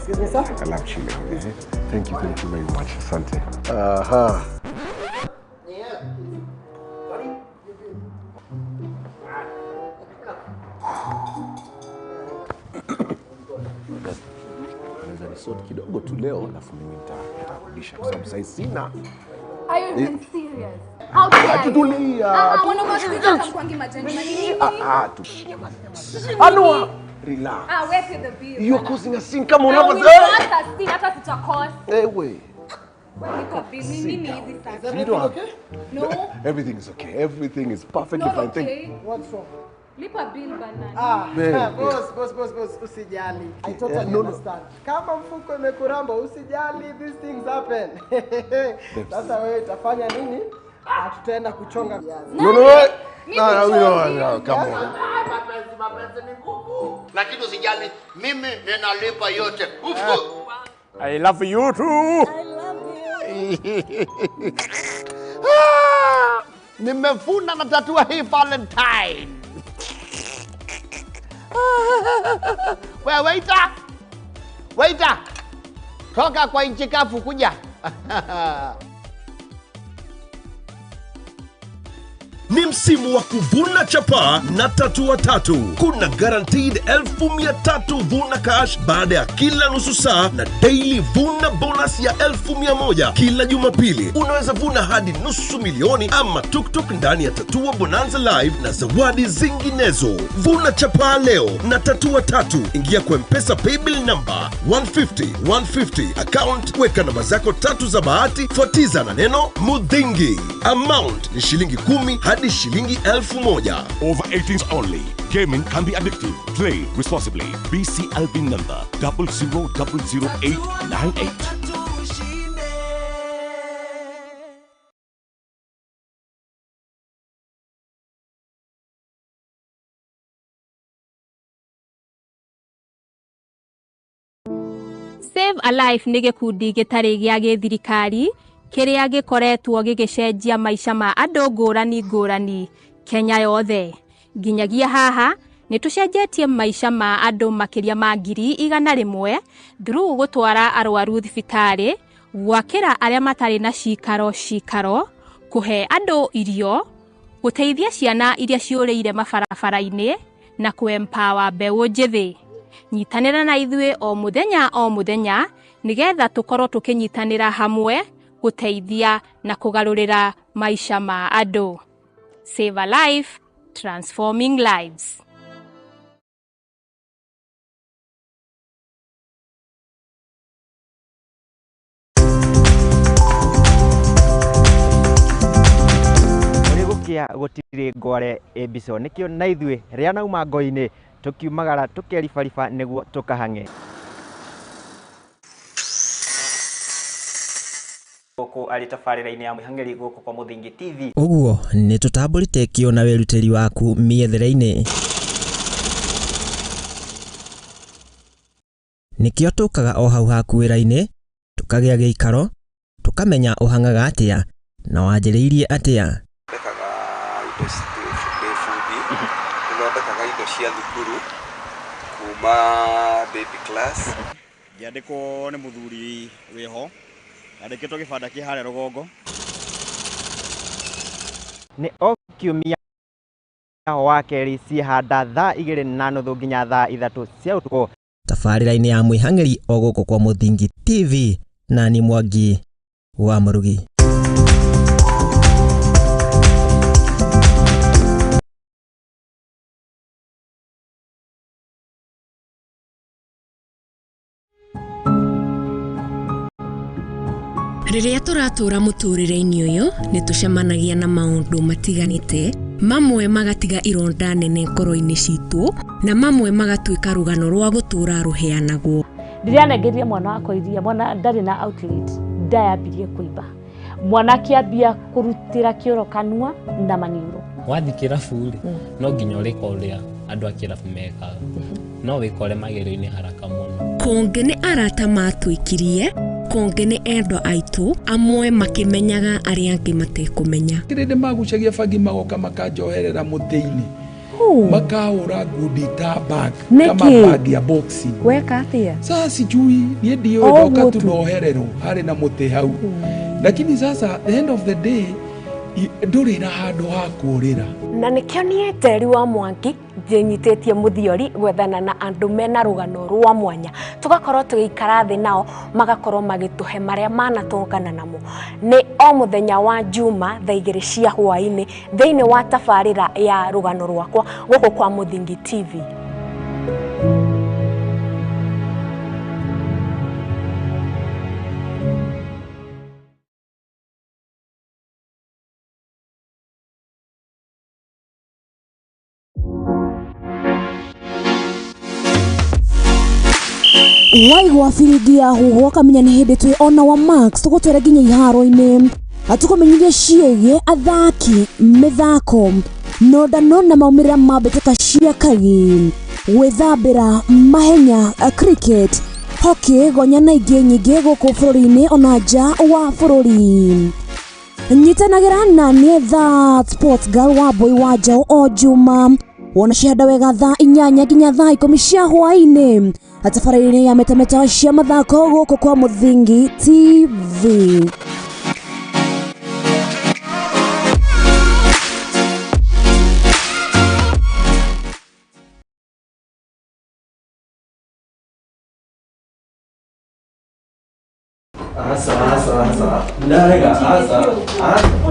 Excuse me, sir. I love chili. Thank you very much. Asante. Aha. Naweza nisort kidogo tu leo alafu mimi nitarudisha kwa sababu sasa sina. Are you even serious? How dare you? Tulia. Ah, ah, wanaume wa siku hizi hamkuangi magentleman. Ni nini? Ah, ah, tu. Anua, relax. Ah, wewe pay the bill. You're causing a scene. Kama I will unavyo. not a scene, hata sitacause. Ewe. Wewe lipa bill. Ni nini hizi sasa? You don't have No. Everything is okay. Everything is perfectly Not fine. Thank okay. What's wrong? Lipa bill bana. Ah, Babe. boss, boss, boss, boss, usijali. I totally no, no. understand. Kama mfuko imekuramba usijali, these things happen. Sasa wewe utafanya nini? Ah, tutaenda kuchonga viazi. No, no, no. Mimi No, no, no, sichongi. no, come on. Mapenzi, mapenzi ni ngumu, lakini usijali, mimi ninalipa yote. Ufu. I love you too. Ah, nimefuna na tatua hii Valentine. We waiter, waiter, toka kwa nchi kavu kuja. Ni msimu wa kuvuna chapaa na tatua tatu. Kuna guaranteed 300,000 vuna cash baada ya kila nusu saa na daily vuna bonus ya 100,000 kila Jumapili. Unaweza vuna hadi nusu milioni ama tuktuk ndani ya Tatua Bonanza Live na zawadi zinginezo. Vuna chapaa leo na tatua tatu. Ingia kwa M-Pesa paybill number 150 150 account, weka namba zako tatu za bahati, fuatiza na neno Mudhingi. Amount ni shilingi 10 hadi shilingi 1,000. Over 18s only. Gaming can be addictive. Play responsibly. BCLB number 0000898. Save a Life nĩ gĩkundi gĩtarĩ gĩa gĩthirikari kĩrĩa gĩkoretwo gĩgĩcenjia maica ma andũ ngũrani ngũrani Kenya yothe. Nginyagia haha nĩ tũcenjetie maica ma andũ makĩria ma 100,000 through gũtwara arwaru thibitarĩ, gwakĩra arĩa matarĩ na cikaro cikaro, kũhe andũ irio, gũteithia ciana iria ciũrĩire mabarabara-inĩ na kũ-empower mbeũ njĩthĩ. Nyitanĩra na ithuĩ o mũthenya o mũthenya nĩgetha tũkorwo tũkĩnyitanĩra hamwe gũteithia na kũgarũrĩra maica ma andũ. Save a Life, transforming lives. Kũrĩ gũkĩa gũtirĩ ngware ĩmbico nĩkĩo na ithuĩ rĩa nauma ngo-inĩ tũkiumagara tũkeribariba nĩguo tũkahang'e gũkũ arĩ tabarĩra-inĩ ya mwĩhang'ĩri gũkũ kwa Mũthingi TV. Ũguo nĩ tũtambũrĩte kĩo na wĩrutĩri waku mĩethere-inĩ. Nĩkĩo tũkaga o hau haku wĩra-inĩ, tũkagĩa gĩikaro, tũkamenya ũhang'aga atĩa na wanjĩrĩirie atĩa. Thondekaga indo ndĩ bundi, nĩthondekaga indo cia thukuru kuma baby class. Ngĩandĩkwo nĩ mũthuri wĩho, andĩkĩtwo gĩbanda kĩ harĩa rũgongo. Nĩ o kiumia wa kerĩ ciĩhanda thaa 2:30 nginya thaa 3 cia ũtukũ. Tabarĩra-inĩ ya mwĩhang'ĩri o gũkũ kwa Mũthingi TV na ni Mwangi wa Mũrugi. Rĩrĩa tũratũra mũtũrĩre-inĩ ũyũ nĩ tũcemanagia na maũndũ matiganĩte, mamwe magatiga ironda nene ngoro-inĩ citũ na mamwe magatuĩka rũgano rwa gũtũra rũheanagwo. Ndĩranengeria mwana wakwa iria, mwana ndarĩ na outlet, ndayambirie kũimba, mwana akĩambia kũrutĩra kĩoro kanua na maniũrũ. Wathiĩ kĩrabu rĩ, no nginya ũrĩka ũrĩa andũ a kĩrabu mekaga, no wĩkore magerio-inĩ haraka mũno. Kũngĩ nĩ arata matwĩkirie, kũngĩ nĩ endwa aitũ, amwe makĩmenyaga arĩa angĩ matekũmenya. Kĩrĩndĩ magucagia bangi magoka makanjoherera mũtĩ-inĩ, makahũra ngundi ta bag kama Nĩkĩ? bag ya boxing. Weka atĩa? Sasa sijui niĩ ndiũĩ, O ndoka ũguo tu tu. nohererwo harĩ na mũtĩ hau, lakini sasa the end of the day ndũrĩ na handũ ha kũũrĩra. Na nĩkĩo niĩ Njeri wa Mwangi Nyitĩtie mũthiori gwethana na andũ mena rũgano rwa mwanya, tũgakorwo tũgĩikara thĩ nao, magakorwo magĩtũhe marĩa manatũngana namo. Nĩ o mũthenya wa Juma thaa 2 cia hwaĩ-inĩ thĩinĩ wa tabarĩra ya Rũgano Rwakwa gũkũ kwa Mũthingi TV. Waigua biringi ya huhwo kamenya nĩ hĩndĩ twĩ ona wa max tũgũtwĩra nginya iharo-inĩ, tũkũmenyithia ciĩgiĩ athaki, mĩthako, nondano na maumĩrĩra ma mbĩtĩka cia kagi, gwĩthambĩra, mahenya, cricket, hockey, gonya na ingĩ nyingĩ gũkũ bũrũri-inĩ ona nja wa bũrũri. Nyitanagĩra na niĩ That Sports Girl wa Boy wa Njaũ o Juma wona cihanda wega thaa 8 nginya thaa 10 cia hwaĩ-inĩ tabarĩra-inĩ ya metameta cia mathako gũkũ kwa Mũthingi TV. Asa, asa, asa. Ndarega, asa. Asa.